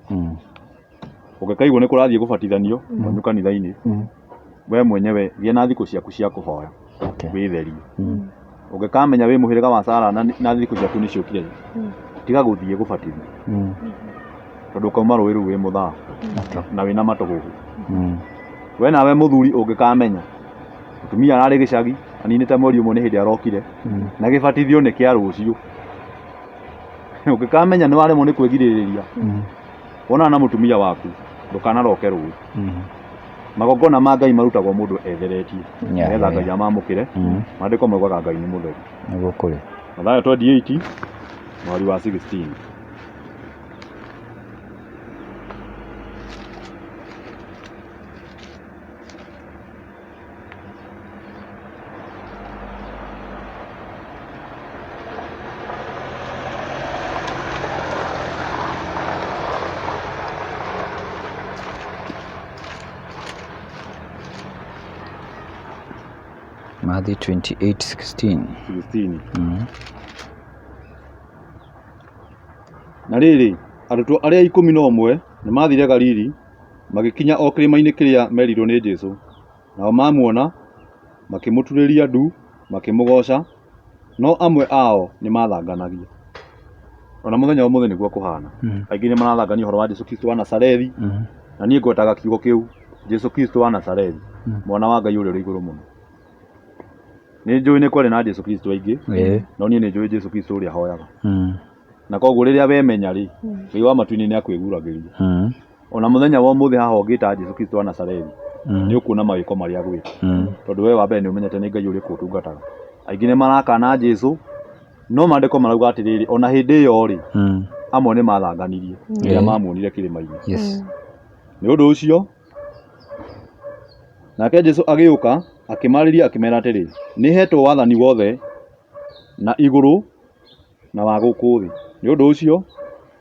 ũngĩkaigua nĩ kũrathiĩ gũbatithanio kwanyu kanitha-inĩ, we mwenyewe gĩa na thikũ ciaku cia kũhoya, Okay. wĩtherie. Ũngĩkamenya wĩ mũhĩrĩga wa Sarah na thikũ ciaku nĩ ciũkire, tiga gũthiĩ gũbatithio, tondũ ũkauma rũĩ rũu wĩ mũthaa na wĩna matũgũgũ. We nawe mũthuri ũngĩkamenya mũtumia ararĩ gĩcagi aninĩte mweri ũmwe nĩ hĩndĩ arokire, na gĩbatithio nĩ kĩa rũciũ, ũngĩkamenya nĩ waremwo nĩ kwĩgirĩrĩria, wonana na mũtumia waku ndũkanaroke rũĩ. Magongona ma Ngai marutagwo mũndũ etheretie, nĩgetha Ngai amamũkĩre. Maandĩko maugaga Ngai nĩ mũtheru. Nĩguo kũrĩ. Mathayo 28 mweri wa 16. Matthew 28:16. 16. Na rĩrĩ, arutwo arĩa 11 nĩ maathire Galili, magĩkinya o kĩrĩma-inĩ kĩrĩa merirwo nĩ Jesũ. Nao mamuona, makĩmũturĩria ndu makĩmũgooca, no amwe ao nĩ maathanganagia. Ona mũthenya wa ũmũthĩ nĩguo kũhana. Aingĩ nĩ marathangania ũhoro wa Jesũ Kristo wa Nazarethi, na niĩ ngwetaga kiugo kĩu, Jesũ Kristo wa Nazarethi, mwana wa Ngai ũrĩa ũrĩ igũrũ mũno. Nĩ njũĩ nĩ kwarĩ na Jesũ Kristo aingĩ, no niĩ nĩ njũĩ Jesũ Kristo ũrĩa hoyaga. Na koguo rĩrĩa wemenya rĩ, Ngai wa matu-inĩ nĩ akwĩguragĩria. Ona mũthenya wa ũmũthĩ haha ũngĩta Jesũ Kristo wa Nazarethi, nĩ ũkuona mawĩko marĩa agwĩka. Tondũ we wa mbere nĩ ũmenyete nĩ Ngai ũrĩkũ ũtungataga. Aingĩ nĩ marakana Jesũ, no maandĩko marauga atĩrĩrĩ, ona hĩndĩ ĩyo rĩ, amwe nĩ mathanganirie rĩrĩa mamuonire kĩrĩma-inĩ. Yes. Nĩ ũndũ ũcio, nake Jesũ agĩũka akĩmaarĩria akĩmera atĩrĩ, nĩ hetwo wathani wothe na igũrũ na wa gũkũ thĩ. Nĩ ũndũ ũcio,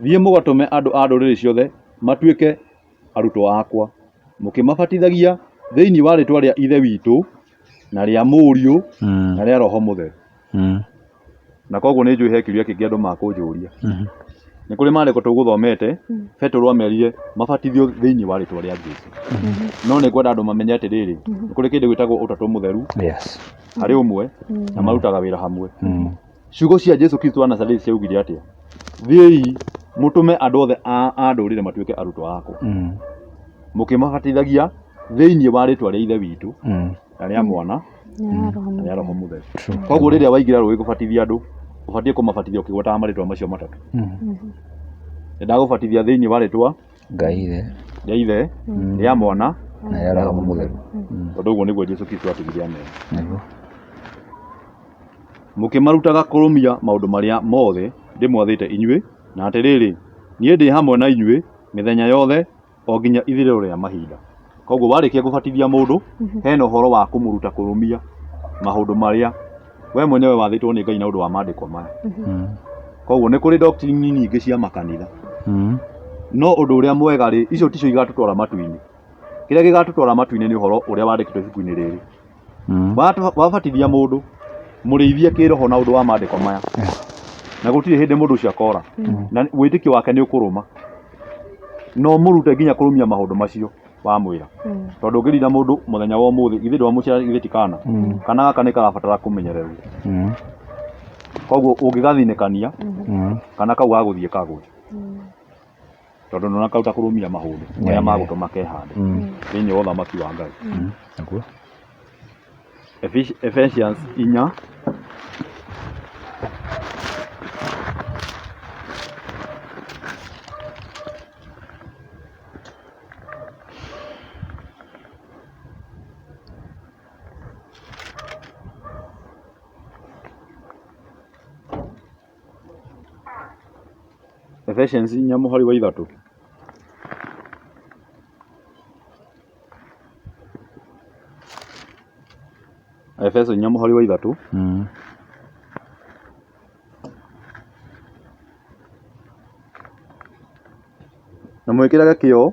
thiĩ mũgatũme andũ a ndũrĩrĩ ciothe matuĩke arutwo akwa, mũkĩmabatithagia thĩinĩ wa rĩĩtwa rĩa Ithe witũ na rĩa Mũriũ na rĩa Roho Mũtheru. Na koguo nĩ njũĩ he kĩũria kĩngĩ andũ makũnjũria. Nĩ kũrĩ maandĩko tũgũthomete, Petero amerire mabatithio thĩinĩ wa rĩtwa rĩa Jesu. No nĩ ngwenda andũ mamenye atĩrĩrĩ, nĩ kũrĩ kĩndũ gĩtagwo ũtatũ mũtheru harĩ ũmwe na marutaga wĩra hamwe. Ciugo cia Jesu Kristo wa Nazarethi ciaugire atĩa? Thiĩi mũtũme andũ othe a ndũrĩrĩ matuĩke arutwo akwa, mũkĩmabatithagia Thĩinĩ wa rĩtwa rĩa Ithe witũ na rĩa Mwana Na Roho na rĩa Roho Mũtheru. True. Koguo rĩrĩa waingĩra rũĩ kũbatithia andũ, ũbatiĩ kũmabatithia ũkĩgwetaga marĩtwa macio matatũ. Nĩ ndagũbatithia thĩinĩ wa rĩtwa Ngai Ithe rĩa Ithe, rĩa Mwana na rĩa Roho Mũtheru. Tondũ ũguo nĩguo Jesu Kristo atigire amera. Nĩguo. Mũkĩmarutaga kũrũmia maũndũ marĩa mothe ndĩmwathĩte inyuĩ, na atĩrĩrĩ, niĩ ndĩ hamwe na inyuĩ mĩthenya yothe o nginya ithirĩro rĩa mahinda. Koguo warĩkia kũbatithia mũndũ, hena ũhoro wa kũmũruta kũrũmia maũndũ marĩa we mwenyewe wathĩtwo nĩ Ngai na ũndũ wa maandĩko maya. Koguo nĩ kũrĩ doctrine nyingĩ cia makanitha, no ũndũ ũrĩa mwega rĩ, icio ticio igatũtwara matu-inĩ. Kĩrĩa gĩgatũtwara matu-inĩ nĩ ũhoro ũrĩa wandĩkĩtwo ibuku-inĩ rĩrĩ. Wabatithia mũndũ, mũrĩithie kĩroho na ũndũ wa maandĩko maya, na gũtirĩ hĩndĩ mũndũ ũcio akora, na wĩtĩkio wake nĩ ũkũrũma. Na ũmũrute nginya kũrũmia maũndũ macio wamwĩra. Tondũ ũngĩrinda mũndũ mũthenya wa ũmũthĩ, githĩ ndwamũciara githĩ ti kana? Kana gaka nĩ karabatara kũmenyererwo. Koguo ũngĩgathinĩkania, kana kau gagũthiĩ kagwe. Tondũ ndũna karuta kũrũmia maũndũ marĩa magũtũma kehande thĩinĩ wa ũthamaki wa Ngai. Nĩguo. Ephesians inya Ephesians inya mũhari wa ithatũ. Efeso inya mũhari wa ithatũ. Na mwĩkĩrage kĩyo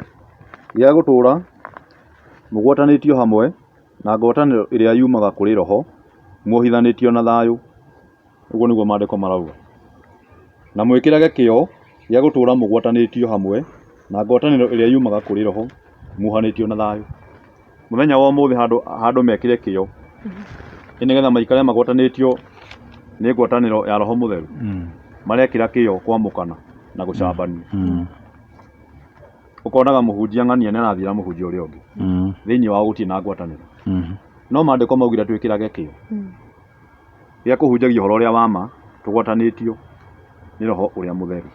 gĩa gũtũũra mũgwatanĩtio hamwe na ngwatanĩro ĩrĩa yumaga kũrĩ Roho, muohithanĩtio na thayũ. Ũguo nĩguo maandĩko marauga. Na mwĩkĩrage kĩyo gĩa gũtũũra mũgwatanĩtio hamwe na ngwatanĩro ĩrĩa yumaga kũrĩ Roho, muohanĩtio na thayũ. Mũthenya wa ũmũthĩ handũ, handũ mekĩre kĩyo nĩ nĩgetha maikare magwatanĩtio nĩ ngwatanĩro ya Roho Mũtheru, marekĩra kĩyo kwamũkana na gũcambania. Ũkonaga mũhunjia ng'ania nĩ arathiĩra mũhunjia ũrĩa ũngĩ, thĩinĩ wao gũtirĩ na ngwatanĩro. No maandĩko maugire twĩkĩrage kĩyo gĩa kũhunjagia ũhoro ũrĩa wa ma tũgwatanĩtio nĩ Roho ũrĩa Mũtheru.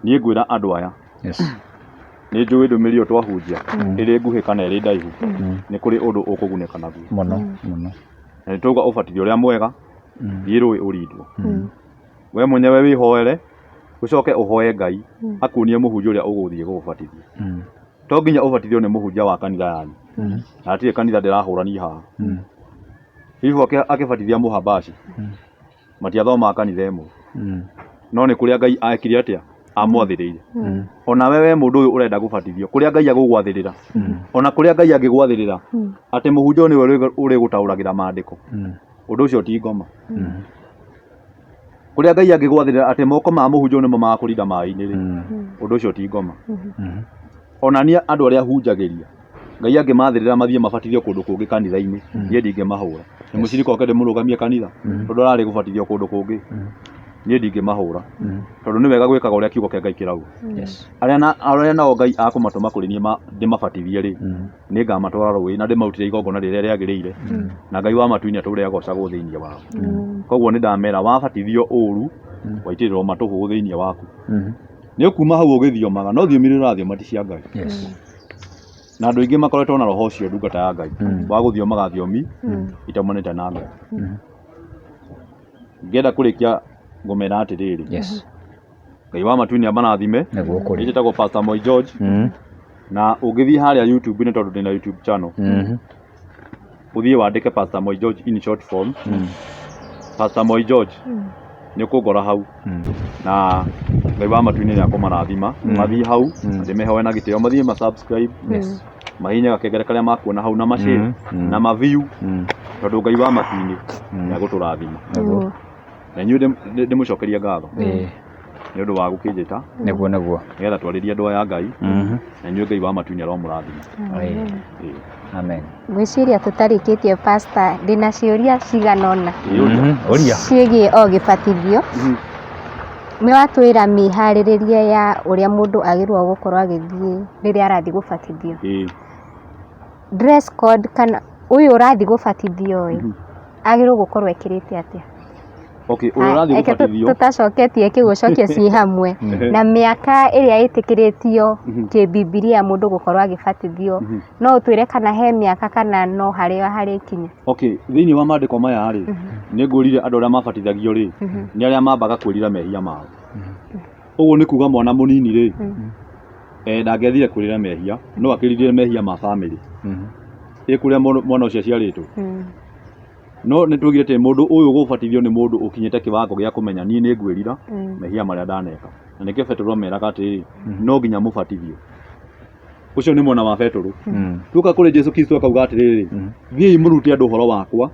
Niĩ ngwĩra andũ aya, nĩ njũĩ ndũmĩrĩri ĩyo twahunjia ĩrĩ nguhĩ kana ĩrĩ ndaihu, nĩ kũrĩ ũndũ ũkũgunĩka naguo. Mũno mũno. Na nĩ twauga ũbatithio ũrĩa mwega, thiĩ rũĩ ũrindwo. We mwenyewe wĩhoere, ũcoke ũhoe Ngai akuonie mũhunjia ũrĩa ũgũthiĩ gũgũbatithia. To nginya ũbatithio nĩ mũhunjia wa kanitha yanyu. Na hatirĩ kanitha ndĩrahũra niĩ haha. Filipu akĩbatithia Mũhabashi, matiathomaga kanitha ĩmwe. No nĩ kũrĩa Ngai ekire atĩa? Amwathĩrĩire. Ona we we mũndũ ũyũ ũrenda gũbatithio, kũrĩa Ngai agũgwathĩrĩra, ona kũrĩa Ngai angĩgwathĩrĩra atĩ mũhunjia ũyũ nĩwe ũrĩgũtaũragĩra maandĩko, ũndũ ũcio ti ngoma. Kũrĩa Ngai angĩgwathĩrĩra atĩ moko ma mũhunjia ũyũ nĩmo magakũrinda maĩ-inĩ rĩ, ũndũ ũcio ti ngoma. Ona niĩ andũ arĩa hunjagĩria, Ngai angĩmathĩrĩra mathiĩ mabatithio kũndũ kũngĩ kanitha-inĩ, niĩ ndingĩmahũra. Nĩ mũcirika oke ndĩmũrũgamie kanitha, tondũ ararĩ gũbatithio kũndũ kũngĩ, niĩ ndingĩmahũra. Tondũ nĩ wega gwĩkaga ũrĩa kiugo kĩa Ngai kĩrauga. Arĩa na, arĩa nao Ngai akũmatũma kũrĩ niĩ ndĩmabatithie rĩ, nĩ ngamatwara rũĩ na ndĩmarutĩre igongona rĩrĩa rĩagĩrĩire, na Ngai wa matu-inĩ atũre agocagwo thĩinĩ wao. Koguo nĩ ndamera wabatithio ũru, waitĩrĩrwo matũhũhũ thĩinĩ waku. Nĩ ũkuma hau ũgĩthiomaga, no thiomi iria ũrathioma ti cia Ngai. Na andũ aingĩ makoretwo na roho ũcio ndungata ya Ngai, wa gũthiomaga thiomi itaumanĩte na Ngai. Ngĩenda kũrĩkia ngũmera atĩrĩrĩ, Ngai wa matu-inĩ amarathime. Nĩguo kũrĩ. Niĩ njĩtagwo Pastor Moi George. Na ũngĩthiĩ harĩa YouTube-inĩ tondũ ndĩna YouTube channel, ũthiĩ wandĩke Pastor Moi George in short form, Pastor Moi George, nĩ ũkũngora hau. Na Ngai wa matu-inĩ nĩ akũmarathima. Mathiĩ hau, ndĩmehoe na gĩtĩo, mathiĩ ma subscribe, mahihinye gakengere karĩa makuona hau na ma share, na ma view, tondũ Ngai wa matu-inĩ nĩ agũtũrathima. Na inyuĩ ndĩmũcokerie ngatho nĩ ũndũ wa gũkĩnjĩta. Nĩguo nĩguo. Nĩgetha twarĩrie andũ aya Ngai. Na inyuĩ Ngai wa matu-inĩ aromũrathima. Amen. Ngwĩciria tũtarĩkĩtie pastor, ndĩna ciũria cigana ũna. Ũria. Ciĩgiĩ o gĩbatithio. Nĩ watwĩra mĩharĩrĩrie ya ũrĩa mũndũ agĩrĩirwo gũkorwo agĩthiĩ rĩrĩa arathiĩ gũbatithio. Dress code kana ũyũ ũrathiĩ gũbatithio ĩ, agĩrĩirwo gũkorwo ekĩrĩte atĩa? Okay, ũrĩa ũrathiĩ Reke gũbatithio tũtacoketie kĩu ũcokie ciĩ hamwe. Na mĩaka ĩrĩa ĩtĩkĩrĩtio kĩbibilia mũndũ gũkorwo agĩbatithio, no ũtwĩre kana he mĩaka kana no harĩa harĩkinya? Okay, thĩinĩ wa maandĩko maya rĩ, nĩ ngwĩrire andũ arĩa mabatithagio rĩ, nĩ arĩa mambaga kwĩrira mehia mao. Ũguo nĩ kuga mwana mũnini rĩ, ndangĩathire kwĩrira mehia, no akĩririre mehia ma bamĩrĩ. Ĩ kũrĩa mwana ũcio aciarĩtwo. No nĩ tuugire atĩ mũndũ ũyũ ũgũbatithio nĩ mũndũ ũkinyĩte kĩwango gĩa kũmenya niĩ nĩ ngwĩrira mehia marĩa ndaneka. Na nĩkĩo Petero ameraga atĩrĩrĩ, no nginya mũbatithio. Ũcio nĩ mwena wa Petero. Tuoka kũrĩ Jesu Kristo akauga atĩrĩrĩ, thiĩi mũrute andũ ũhoro wakwa,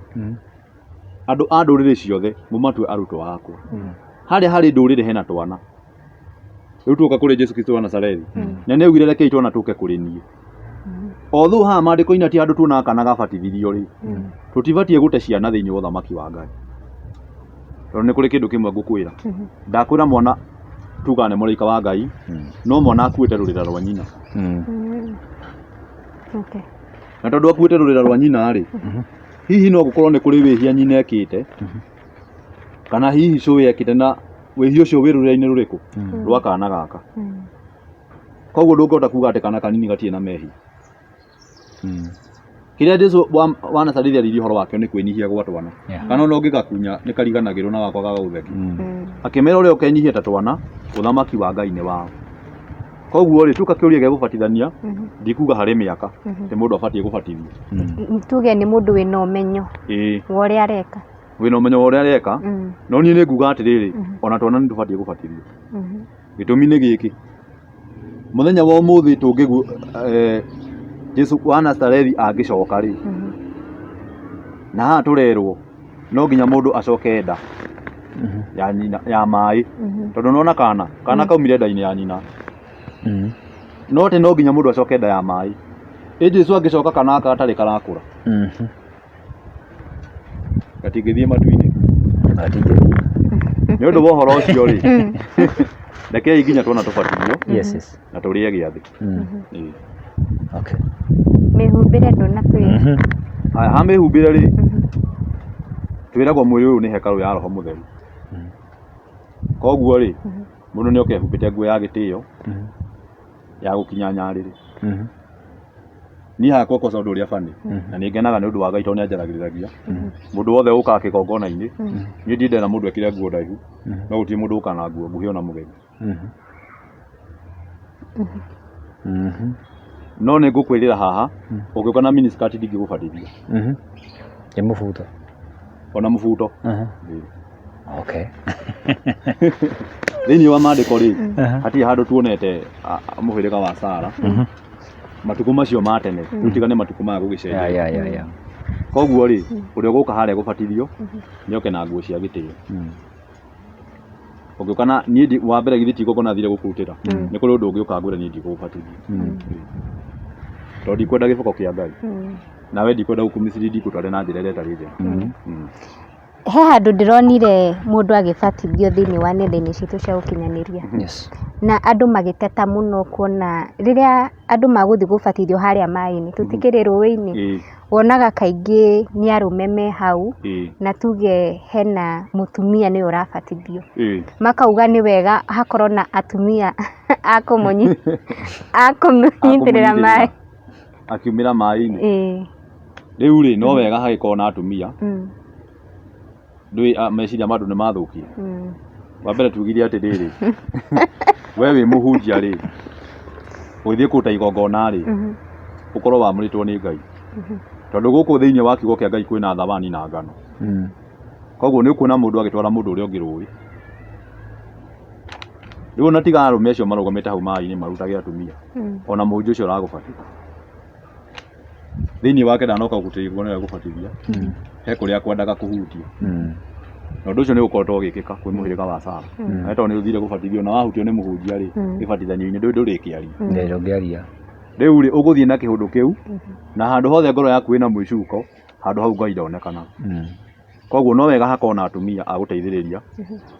andũ a ndũrĩrĩ ciothe mũmatue arutwo akwa. Harĩa harĩ ndũrĩrĩ hena twana. Rĩu tuoka kũrĩ Jesu Kristo wa Nazarethi, na nĩ augire rekei twana tũke kũrĩ niĩ. Although haha maandĩko-inĩ ti handũ tuonaga kana gabatithirio rĩ, tũtibatiĩ gũte ciana thĩinĩ wa ũthamaki wa Ngai. Tondũ nĩ kũrĩ kĩndũ kĩmwe ngũkwĩra. Ndakwĩra mwana tugaga nĩ mũraika wa Ngai, no mwana akuĩte rũrĩra rwa nyina. Okay. Na tondũ akuĩte rũrĩra rwa nyina rĩ, hihi no gũkorwo nĩ kũrĩ wĩhia nyina ekĩte, kana hihi cũĩ ekĩte na wĩhia ũcio wĩ rũrĩra-inĩ rũrĩkũ? Rwa kana gaka. Koguo ndũngĩhota kuga atĩ kana kanini gatirĩ na mehia. Kĩrĩa Jesu wa Nazarethi aririe ũhoro wakĩo nĩ kwĩnyihia gwa twana. Kana ona ũngĩgakunya nĩ kariganagĩrwo na gakwa gagagũthekia. Akĩmera ũrĩa ũkenyihia ta twana, ũthamaki wa Ngai nĩ wao. Koguo rĩ, tuka kĩũria gĩa gũbatithania, ndikuga harĩ mĩaka atĩ mũndũ abatiĩ gũbatithio. Tuge nĩ mũndũ wĩna ũmenyo wa ũrĩa areka. Wĩna ũmenyo wa ũrĩa areka, no niĩ nĩ nguga atĩrĩrĩ, ona twana nĩ tũbatiĩ gũbatithio. Gĩtũmi nĩ gĩkĩ, mũthenya wa ũmũthĩ tũngĩgu Jesu wa Nazarethi angĩcoka rĩ, na haha tũrerwo no nginya mũndũ acoke nda ya nyina ya maĩ, tondũ nĩwona kana, kana kaumire nda-inĩ ya nyina, no atĩ no nginya mũndũ acoke nda ya maĩ. Ĩ Jesu angĩcoka kana gaka gatarĩ karakũra, gatingĩthiĩ matu-inĩ. Gatingĩthiĩ. Nĩ ũndũ wa ũhoro ũcio rĩ, rekei nginya twana tũbatithio Yes. na tũrĩe gĩathĩ. Ĩĩ. Okay. Mĩhumbĩre ndũnatwĩra. Haya, ha mĩhumbĩre rĩ, twĩragwo mwĩrĩ ũyũ nĩ hekarũ ya Roho Mũtheru. Koguo rĩ, mũndũ nĩ oke ehumbĩte nguo ya gĩtĩo ya gũkinya nyarĩrĩ. Niĩ hakwa koca ũndũ ũrĩa bani na nĩ ngenaga nĩ ũndũ wa Ngai tondũ nĩ anjaragĩrĩragia. Mũndũ wothe ũkaga kĩgongona-inĩ, niĩ ndiendaga mũndũ ekĩre nguo ndaihu, no gũtirĩ mũndũ ũkaga na nguo nguhĩ ona mũgeni. No nĩ ngũkwĩrĩra haha, ũngĩũka na miniskirt ndingĩgũbatithia. Nĩ mũbuto. Ona mũbuto. Ĩĩ. Okay. Thĩinĩ wa maandĩko rĩ, hatirĩ handũ tuonete mũhĩrĩga wa Sara matukũ macio ma tene, rĩu tiga nĩ matukũ maya gũgĩcenjia. Koguo rĩ, ũrĩa ũgũka harĩa gũbatithio nĩ oke na nguo cia gĩtĩo. Ũngĩũka na niĩ wa mbere githĩ ti igongona thire gũkũrutĩra, nĩ kũrĩ ũndũ ũngĩũka ngwĩre niĩ ndigũgũbatithia. Tondũ ndikwenda gĩboko kĩa Ngai. Nawe ndikwenda gũkũ mislead ngũtware na njĩra ĩrĩa ĩtarĩ njega. He handũ ndĩronire mũndũ agĩbatithio thĩinĩ wa nenda-inĩ citũ cia ũkinyanĩria. Na andũ magĩteta mũno kuona rĩrĩa andũ magũthiĩ gũbatithio harĩa maĩ-inĩ, tũtikĩrĩ rũĩ-inĩ, wonaga kaingĩ nĩ arũme me hau, na tuge hena mũtumia nĩwe ũrabatithio. Makauga nĩ wega hakorwo na atumia a kũmũnyitĩrĩra maĩ. Akiumĩra maĩ-inĩ. Rĩu rĩ, no wega hagĩkorwo na atumia, ndũĩ meciria ma andũ nĩ mathũkie. Wa mbere tugire atĩrĩrĩ, we wĩ mũhunjia rĩ, ũgĩthiĩ kũruta igongona rĩ, ũkorwo wamũrĩtwo nĩ Ngai. Tondũ gũkũ thĩinĩ wa kiugo kĩa Ngai kwĩna thamani na ngano. Koguo nĩ ũkuona mũndũ agĩtwara mũndũ ũrĩa ũngĩ rũĩ. Rĩu ona tiga arũme acio marũgamĩte hau maĩ-inĩ marutage atumia, ona mũhunjia ũcio ũragũbatithia. Thĩinĩ wake ndanoka gũkũrutĩra igongona rĩa gũbatithia, he kũrĩa akwendaga kũhutia. Na ũndũ ũcio nĩ ũkoretwo ũgĩkĩka kwĩ mũhĩrĩga wa Sara. Na tondũ nĩ ũthire gũbatithio na wahutio nĩ mũhunjia rĩ, gĩbatithanio-inĩ ndũĩ ndũrĩkĩaria. Ndũngĩaria. Rĩu rĩ, ũgũthiĩ na kĩũndũ kĩu, na handũ hothe ngoro yaku ĩna mwĩcuko, handũ hau Ngai ndonekanaga. Koguo no wega hakorwo na atumia a gũteithĩrĩria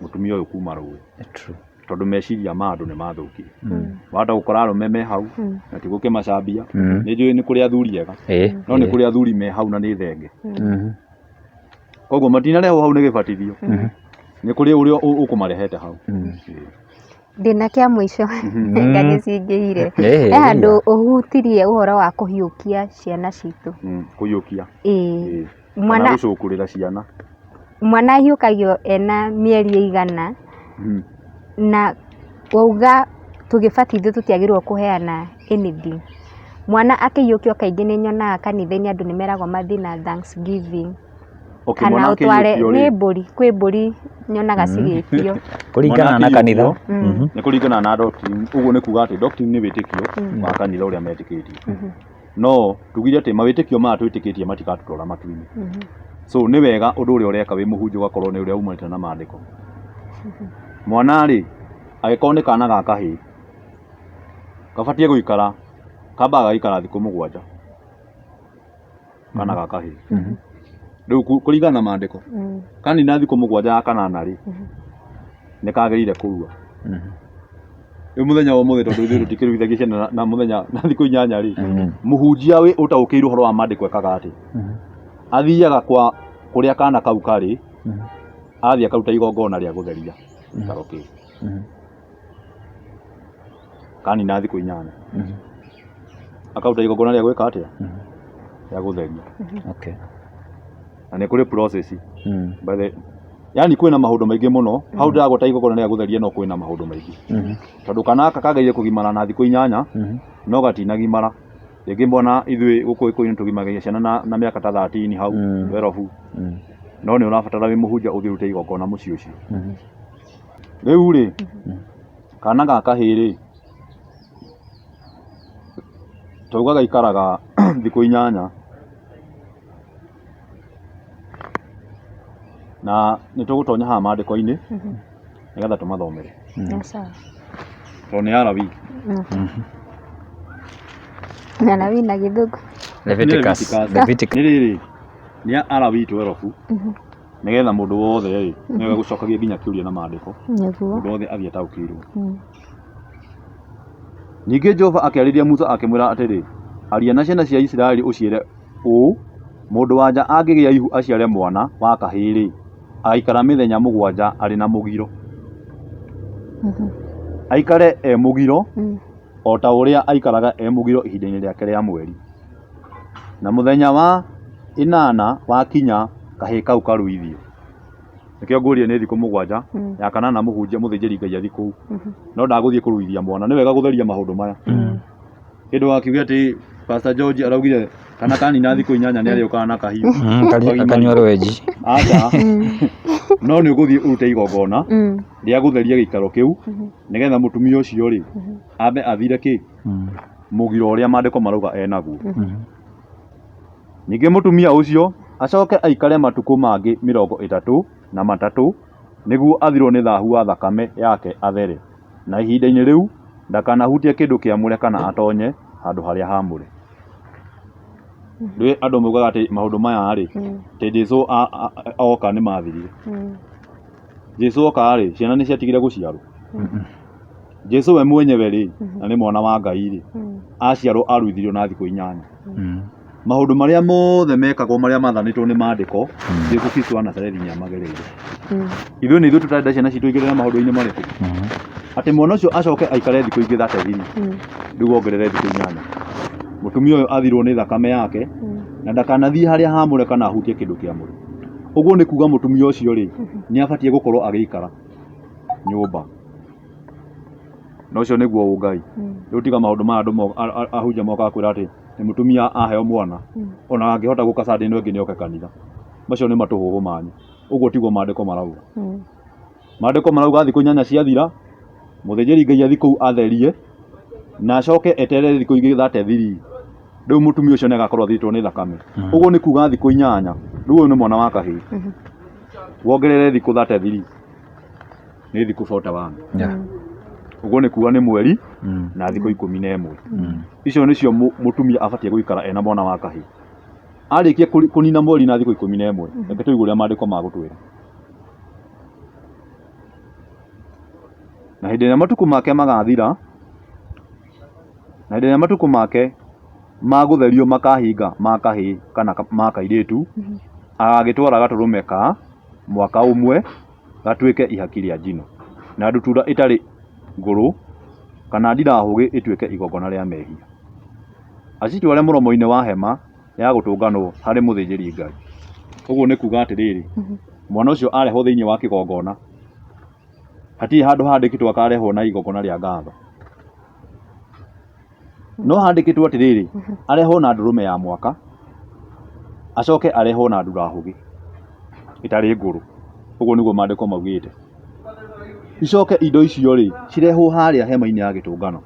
mũtumia ũyũ kuma rũĩ. True. Tondũ meciria ma andũ nĩ mathũkire. Wahota gũkora arũme me hau na ti gũkĩmacambia. Nĩ njũĩ nĩ kũrĩ athuri ega, no nĩ kũrĩ athuri me hau na nĩ thenge. Koguo matinarehwo hau nĩ gĩbatithio. Nĩ kũrĩ ũrĩa ũkũmarehete hau. Ndĩna kĩa mũico nga nĩ cingĩhire. He handũ ũhutirie ũhoro wa kũhiũkia ciana citũ. Kũhiũkia. Ĩĩ. Kana gũcũkũrĩra ciana. Mwana ahiũkagio ena mĩeri ĩigana na wauga tũgĩbatithio tũtiagĩrĩirwo kũheana anything. Mwana akĩhiũkio kaingĩ nĩ nyonaga kanitha-inĩ andũ nĩ meragwo mathiĩ na thanksgiving. Okay, Kana mwana ũtware akĩhiũkio nĩ rĩ, mbũri, kwĩ mbũri nyonaga cigĩtio. Kũringana Mwana na kanitha. akĩhiũkio, nĩ kũringana na doctrine. Ũguo nĩ kuga atĩ doctrine nĩ wĩtĩkio wa kanitha ũrĩa metĩkĩtie. No tugire atĩ mawĩtĩkio maya twĩtĩkĩtie matigatũtwara matu-inĩ. So nĩ wega ũndũ ũrĩa ũreka wĩ mũhunjia ũgakorwo nĩ ũrĩa umanĩte na maandĩko. Mwana rĩ, angĩkorwo nĩ kana ga kahĩĩ, gabatiĩ gũikara, kambaga gagaikara thikũ 7 kana ga kahĩĩ. Rĩu kũringana na maandĩko, kanina thikũ 7 ya kanana rĩ, nĩ kagĩrĩire kũrua. Rĩu mũthenya wa ũmũthĩ tondũ ithuĩ tũtikĩruithagia ciana na mũthenya na thikũ 8 rĩ, mũhunjia wĩ ũtaũkĩirwo ũhoro wa maandĩko ekaga atĩ, athiaga kwa kũrĩa kana kau karĩ, athiĩ akaruta igongona rĩa gũtheria gĩikaro kĩu. Kanina thikũ 8. Akaruta igongona rĩa gwĩka atĩa? Rĩa gũtheria. Na nĩ kũrĩ process. By the yani kwĩna maũndũ maingĩ mũno. Hau ndĩragweta igongona rĩa gũtheria no kwĩna maũndũ maingĩ. Tondũ kana gaka kagĩrĩire kũgimara na thikũ 8 no gatinagimara. Rĩngĩ mwana ithuĩ gũkũ gĩkũyũ-inĩ tũgimagĩria ciana na mĩaka ta 13 hau 12. No nĩ ũrabatara wĩ mũhunjia ũthiĩ ũrute igongona mũciĩ ũcio. Rĩu rĩ, kana ga kahĩĩ rĩ, twauga gaikaraga thikũ 8 na nĩ tũgũtonya haha maandĩko-inĩ nĩgetha tũmathomere. Tondũ nĩ Alawii. Alawii na Gĩthũngũ. Leviticus. Leviticus. Nĩ rĩrĩ, nĩ Alawii 12 nĩgetha mũndũ wothe rĩ, nĩ wega gũcokagia nginya kĩũria na maandĩko. Mũndũ wothe athiĩ ataũkĩirwo. Ningĩ Jehova akĩarĩria Musa akĩmwĩra atĩrĩ, Aria na ciana cia Isiraeli ũciĩre ũũ, Mũndũ-wa-nja angĩgĩa ihu aciare mwana wa kahĩĩ-rĩ, agaikara mĩthenya 7 arĩ na mũgiro. Aikare e mũgiro o ta ũrĩa aikaraga e mũgiro ihinda-inĩ rĩake rĩa mweri. Na mũthenya wa ĩnana wakinya, kahĩĩ kau karuithio. Nĩkĩo ngũria nĩ thikũ 7 ya kanana mũhunjia mũthĩnjĩri Ngai athiĩ kũu. No ndagũthiĩ kũruithia mwana. Nĩ wega gũtheria maũndũ maya. Kĩndũ wakiuge atĩ Pastor George araugire kana kanina thikũ 8 nĩ arĩũkaga na kahiũ. Akanyua rwenji. Aca. No nĩ ũgũthiĩ ũrute igongona rĩa gũtheria gĩikaro kĩu nĩgetha mũtumia ũcio rĩ ambe athire kĩ mũgiro ũrĩa maandĩko marauga enaguo. Ningĩ mũtumia ũcio acoke aikare matukũ mangĩ 33 nĩguo athirwo nĩ thahu wa thakame yake athere, na ihinda-inĩ rĩu ndakanahutie kĩndũ kĩamũre kana atonye handũ harĩa haamũre. Rĩu andũ maugaga atĩ maũndũ maya rĩ, atĩ Jesu oka nĩ mathirire. Jesu oka rĩ, ciana nĩ ciatigire gũciarwo? Jesu we mwenyewe rĩ, na nĩ mwana wa Ngai rĩ, aciarwo aruithirio na thikũ 8. Maũndũ marĩa mothe mekagwo marĩa mathanĩtwo nĩ maandĩko, Jesu Kristo wa Nazarethi nĩ amagereire. Ithuĩ nĩ ithuĩ tũtarenda ciana citũ igĩrĩre maũndũ-inĩ marĩkũ? Atĩ mwana ũcio acoke aikare thikũ ingĩ 33, rĩu wongerere thikũ 8. Mũtumia ũyũ athirwo nĩ thakame yake na ndakanathiĩ harĩa hamũre kana ahutie kĩndũ kĩamũre. Ũguo nĩ kuga mũtumia ũcio rĩ, nĩ abatiĩ gũkorwo agĩikara nyũmba. Na ũcio nĩguo ũngai. Rĩu tiga maũndũ maya andũ ahunjia mokaga kwĩra atĩ nĩ mũtumia aheo mwana ona angĩhota gũka Sunday ĩno ĩngĩ nĩoke kanitha. Macio nĩ matũhũhũ manyu. Ũguo tiguo maandĩko marauga. Maandĩko marauga thikũ 8 ciathira, mũthĩnjĩri Ngai athiĩ kũu atherie na acoke eterere thikũ ingĩ 33. Rĩu mũtumia ũcio nĩ agakorwo athirĩtwo nĩ thakame. Ũguo nĩ kuga thikũ 8, rĩu ũyũ nĩ mwana wa kahĩĩ. Wongerere thikũ 33 nĩ thikũ 41. Ũguo nĩ kuga nĩ mweri na thikũ 11. Icio nĩcio mũtumia abatiĩ gũikara ena mwana wa kahĩĩ. Arĩkia kũnina mweri na thikũ 11, reke tũigue ũrĩa maandĩko magũtwĩra. Na hĩndĩ ĩrĩa matukũ make magathira, na hĩndĩ ĩrĩa matukũ make ma gũtherio makahinga ma kahĩĩ kana ma kairĩtu, agagĩtwara gatũrũme ka mwaka ũmwe gatuĩke ihaki rĩa njino, na ndutura ĩtarĩ ngũrũ kana ndirahũgĩ ĩtuĩke igongona rĩa mehia. Acitware mũromo-inĩ wa hema ya gũtũnganwo harĩ mũthĩnjĩri Ngai. Ũguo nĩ kuga atĩrĩrĩ, mwana ũcio arehwo thĩinĩ wa kĩgongona, hatirĩ handũ handĩkĩtwo akarehwo na igongona rĩa ngatho. No handĩkĩtwo atĩrĩrĩ, arehwo na ndũrũme ya mwaka, acoke arehwo na ndurahũgĩ ĩtarĩ ngũrũ. Ũguo nĩguo maandĩko maugĩte. Icoke indo icio rĩ, cirehwo harĩa hema-inĩ ya gĩtũngano.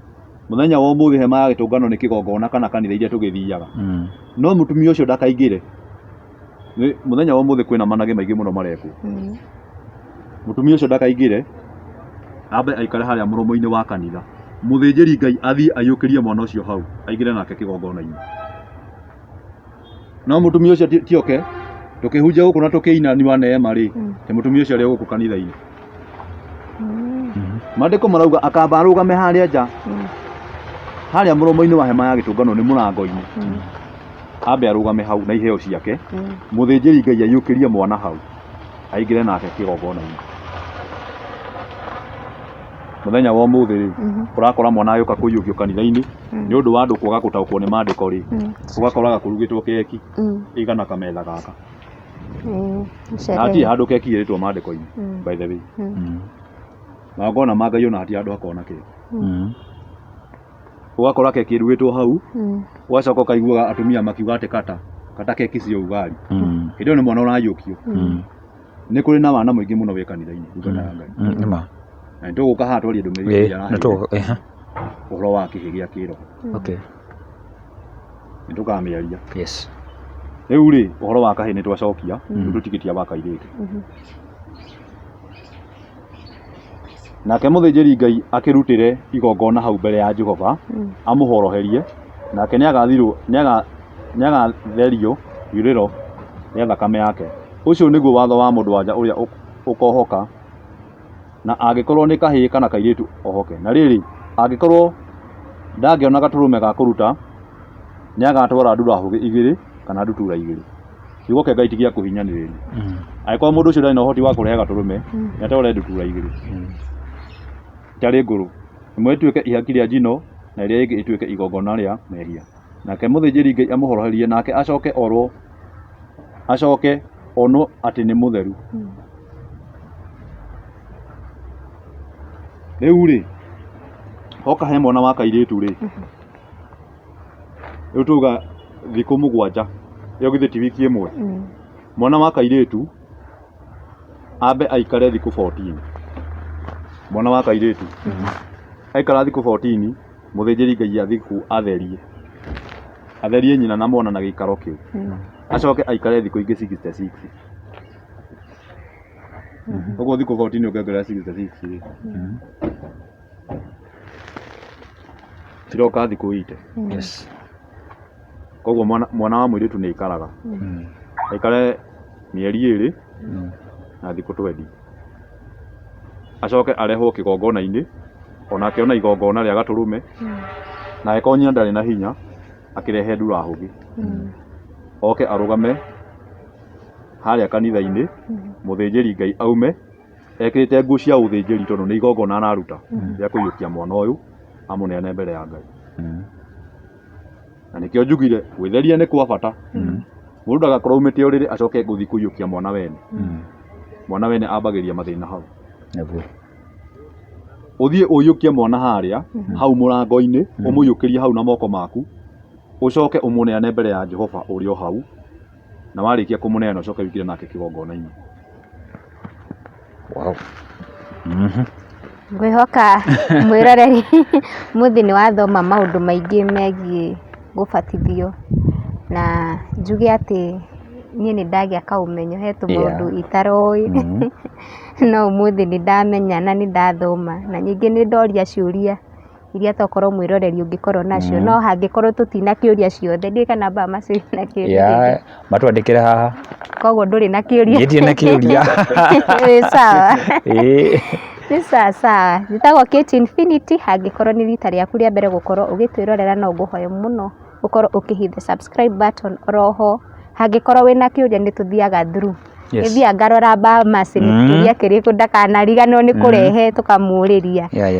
Mũthenya wa ũmũthĩ hema ya gĩtũngano nĩ kĩgongona kana kanitha iria tũgĩthiaga. No mũtumia ũcio ndakaingĩre. Mũthenya wa ũmũthĩ kwĩna managĩ maingĩ mũno marekwo. Mũtumia ũcio ndakaingĩre, ambe aikare harĩa mũromo-inĩ wa kanitha. Mũthĩnjĩri Ngai athiĩ aiyũkĩrie mwana ũcio hau, aingĩre nake kĩgongona-inĩ. No mũtumia ũcio ti oke, tũkĩhunjia gũkũ na tũkĩina nĩ wa neema rĩ, ti mũtumia ũcio arĩ o gũkũ kanitha-inĩ. Maandĩko marauga akamba arũgame harĩa nja, harĩa mũromo-inĩ wa hema ya gĩtũngano nĩ mũrango-inĩ. Ambe arũgame hau na iheo ciake, mũthĩnjĩri Ngai aiyũkĩrie mwana hau, aingĩre nake kĩgongona-inĩ. Mũthenya wa ũmũthĩ rĩ, ũrakora mwana agĩũka kũiyũkio kanitha-inĩ, nĩ ũndũ wa andũ kwaga gũtaũkwo nĩ maandĩko rĩ, ũgakoraga kũrugĩtwo keki ĩigana kametha gaka. Na hatirĩ handũ keki ĩrĩtwo maandĩko-inĩ by the way. Magongona ma Ngai ona hatirĩ handũ hakoragwo na keki. Ũgakora keki ĩrugĩtwo hau, ũgacoka ũkaiguaga atumia makiuga atĩ kata, kata keki cia ugali. Hĩndĩ ĩyo nĩ mwana ũraiyũkio. Nĩ kũrĩ na wana mũingĩ mũno wĩ kanitha-inĩ, ndungata ya Ngai. Nĩ ma. Na nĩ tũgũka haha twarie ndũmĩrĩri ĩrĩa araheire ũhoro wa kĩhĩ gĩa kĩroho. Nĩ tũkamĩaria. Rĩu rĩ, ũhoro wa kahĩĩ nĩ twacokia, rĩu tũtigĩtie wa kairĩtu. Nake mũthĩnjĩri Ngai akĩrutĩre igongona hau mbere ya Jehova, amũhoroherie, nake nĩagatherio riurĩro rĩa thakame yake. Ũcio nĩguo watho wa mũndũ-wa-nja ũrĩa ũkohoka, na angĩkorũo nĩ kahĩĩ kana kairĩtu ohoke. Na rĩrĩ, angĩkorũo ndangĩona gatũrũme ga kũruta, nĩagatwara ndurahũgĩ igĩrĩ kana ndutura igĩrĩ. Kiugo kĩa Ngai ti gĩa kũhinyanĩrĩria. Angĩkorwo mũndũ ũcio ndarĩ na ũhoti wa kũrehe gatũrũme, nĩ atware ndutura igĩrĩ itarĩ ngũrũ, ĩmwe ĩtuĩke ihaki rĩa njino na ĩrĩa ĩngĩ ĩtuĩke igongona rĩa mehia. Nake mũthĩnjĩri Ngai amũhoroherie nake acoke orwo acoke onwo atĩ nĩ mũtheru. Rĩu rĩ, hoka he mwana wa kairĩtu rĩ, rĩu tuga thikũ 7, ĩyo githĩ ti wiki ĩmwe? Mwana wa kairĩtu ambe aikare thikũ 14. Mwana wa kairĩtu aikara thikũ 14, mũthĩnjĩri Ngai athiĩ kũu atherie, atherie nyina na mwana na gĩikaro kĩu, acoke aikare thikũ ingĩ 66. Ũguo thikũ 14 ũngĩongerera 66 rĩ, ciroka thikũ 80. Koguo mwana wa mũirĩtu nĩ aikaraga, aikare mĩeri 2 na thikũ 20. Acoke arehwo kĩgongona-inĩ, onake ona igongona rĩa gatũrũme, na angĩkorwo nyina ndarĩ na hinya, akĩrehe ndurahũgĩ. Oke arũgame harĩa kanitha-inĩ, mũthĩnjĩri Ngai aume ekĩrĩte nguo cia ũthĩnjĩri tondũ nĩ igongona araruta rĩa kũiyũkia mwana ũyũ amũneane mbere ya Ngai. Na nĩkĩo njugire gwĩtheria nĩ kwa bata. Mũndũ ndagakorwo aumĩte ũrĩrĩ acoke gũthiĩ kũiyũkia mwana wene. Mwana wene ambagĩria mathĩna hau. Nĩguo. Ũthiĩ ũiyũkie mwana harĩa hau mũrango-inĩ, ũmũiyũkĩrie hau na moko maku, ũcoke ũmũneane mbere ya Jehova ũrĩ o hau, na warĩkia kũmũneana ũcoke wĩingĩre nake kĩgongona-inĩ. Wow. Ngwĩhoka mwĩroreri mũthĩ nĩ wathoma maũndũ maingĩ megiĩ gũbatithio, na njuge atĩ niĩ nĩ ndagĩa kaũmenyo, he tũmaũndũ itaroĩ, no ũmũthĩ nĩ ndamenya na nĩ ndathoma, na ningĩ nĩ ndoria ciũria iria tokorwo mwĩroreri ũngĩkorwo nacio, no hangĩkorwo tũtinakĩũria ciothe, ndiũĩ kana Bamas wĩna kĩũria kĩngĩ. Yeah, matwandĩkĩre haha. Koguo ndũrĩ na kĩũria. Niĩ ndirĩ na kĩũria. Wĩ sawa. Ĩĩ. Nĩ sawa sawa. Njĩtagwo Kate Infinity. Angĩkorwo nĩ rita rĩaku rĩa mbere gũkorwo ũgĩtwĩrorera, no ngũhoe mũno ũkorwo ũkĩ hit the subscribe button. Oroho angĩkorwo wĩna kĩũria, nĩ tũthiaga through. Nĩthiaga ngarora Bamasi nĩ kĩũria kĩrĩkũ ndakanariganĩrwo nĩ kũrehe tũkamũrĩria. Yeah.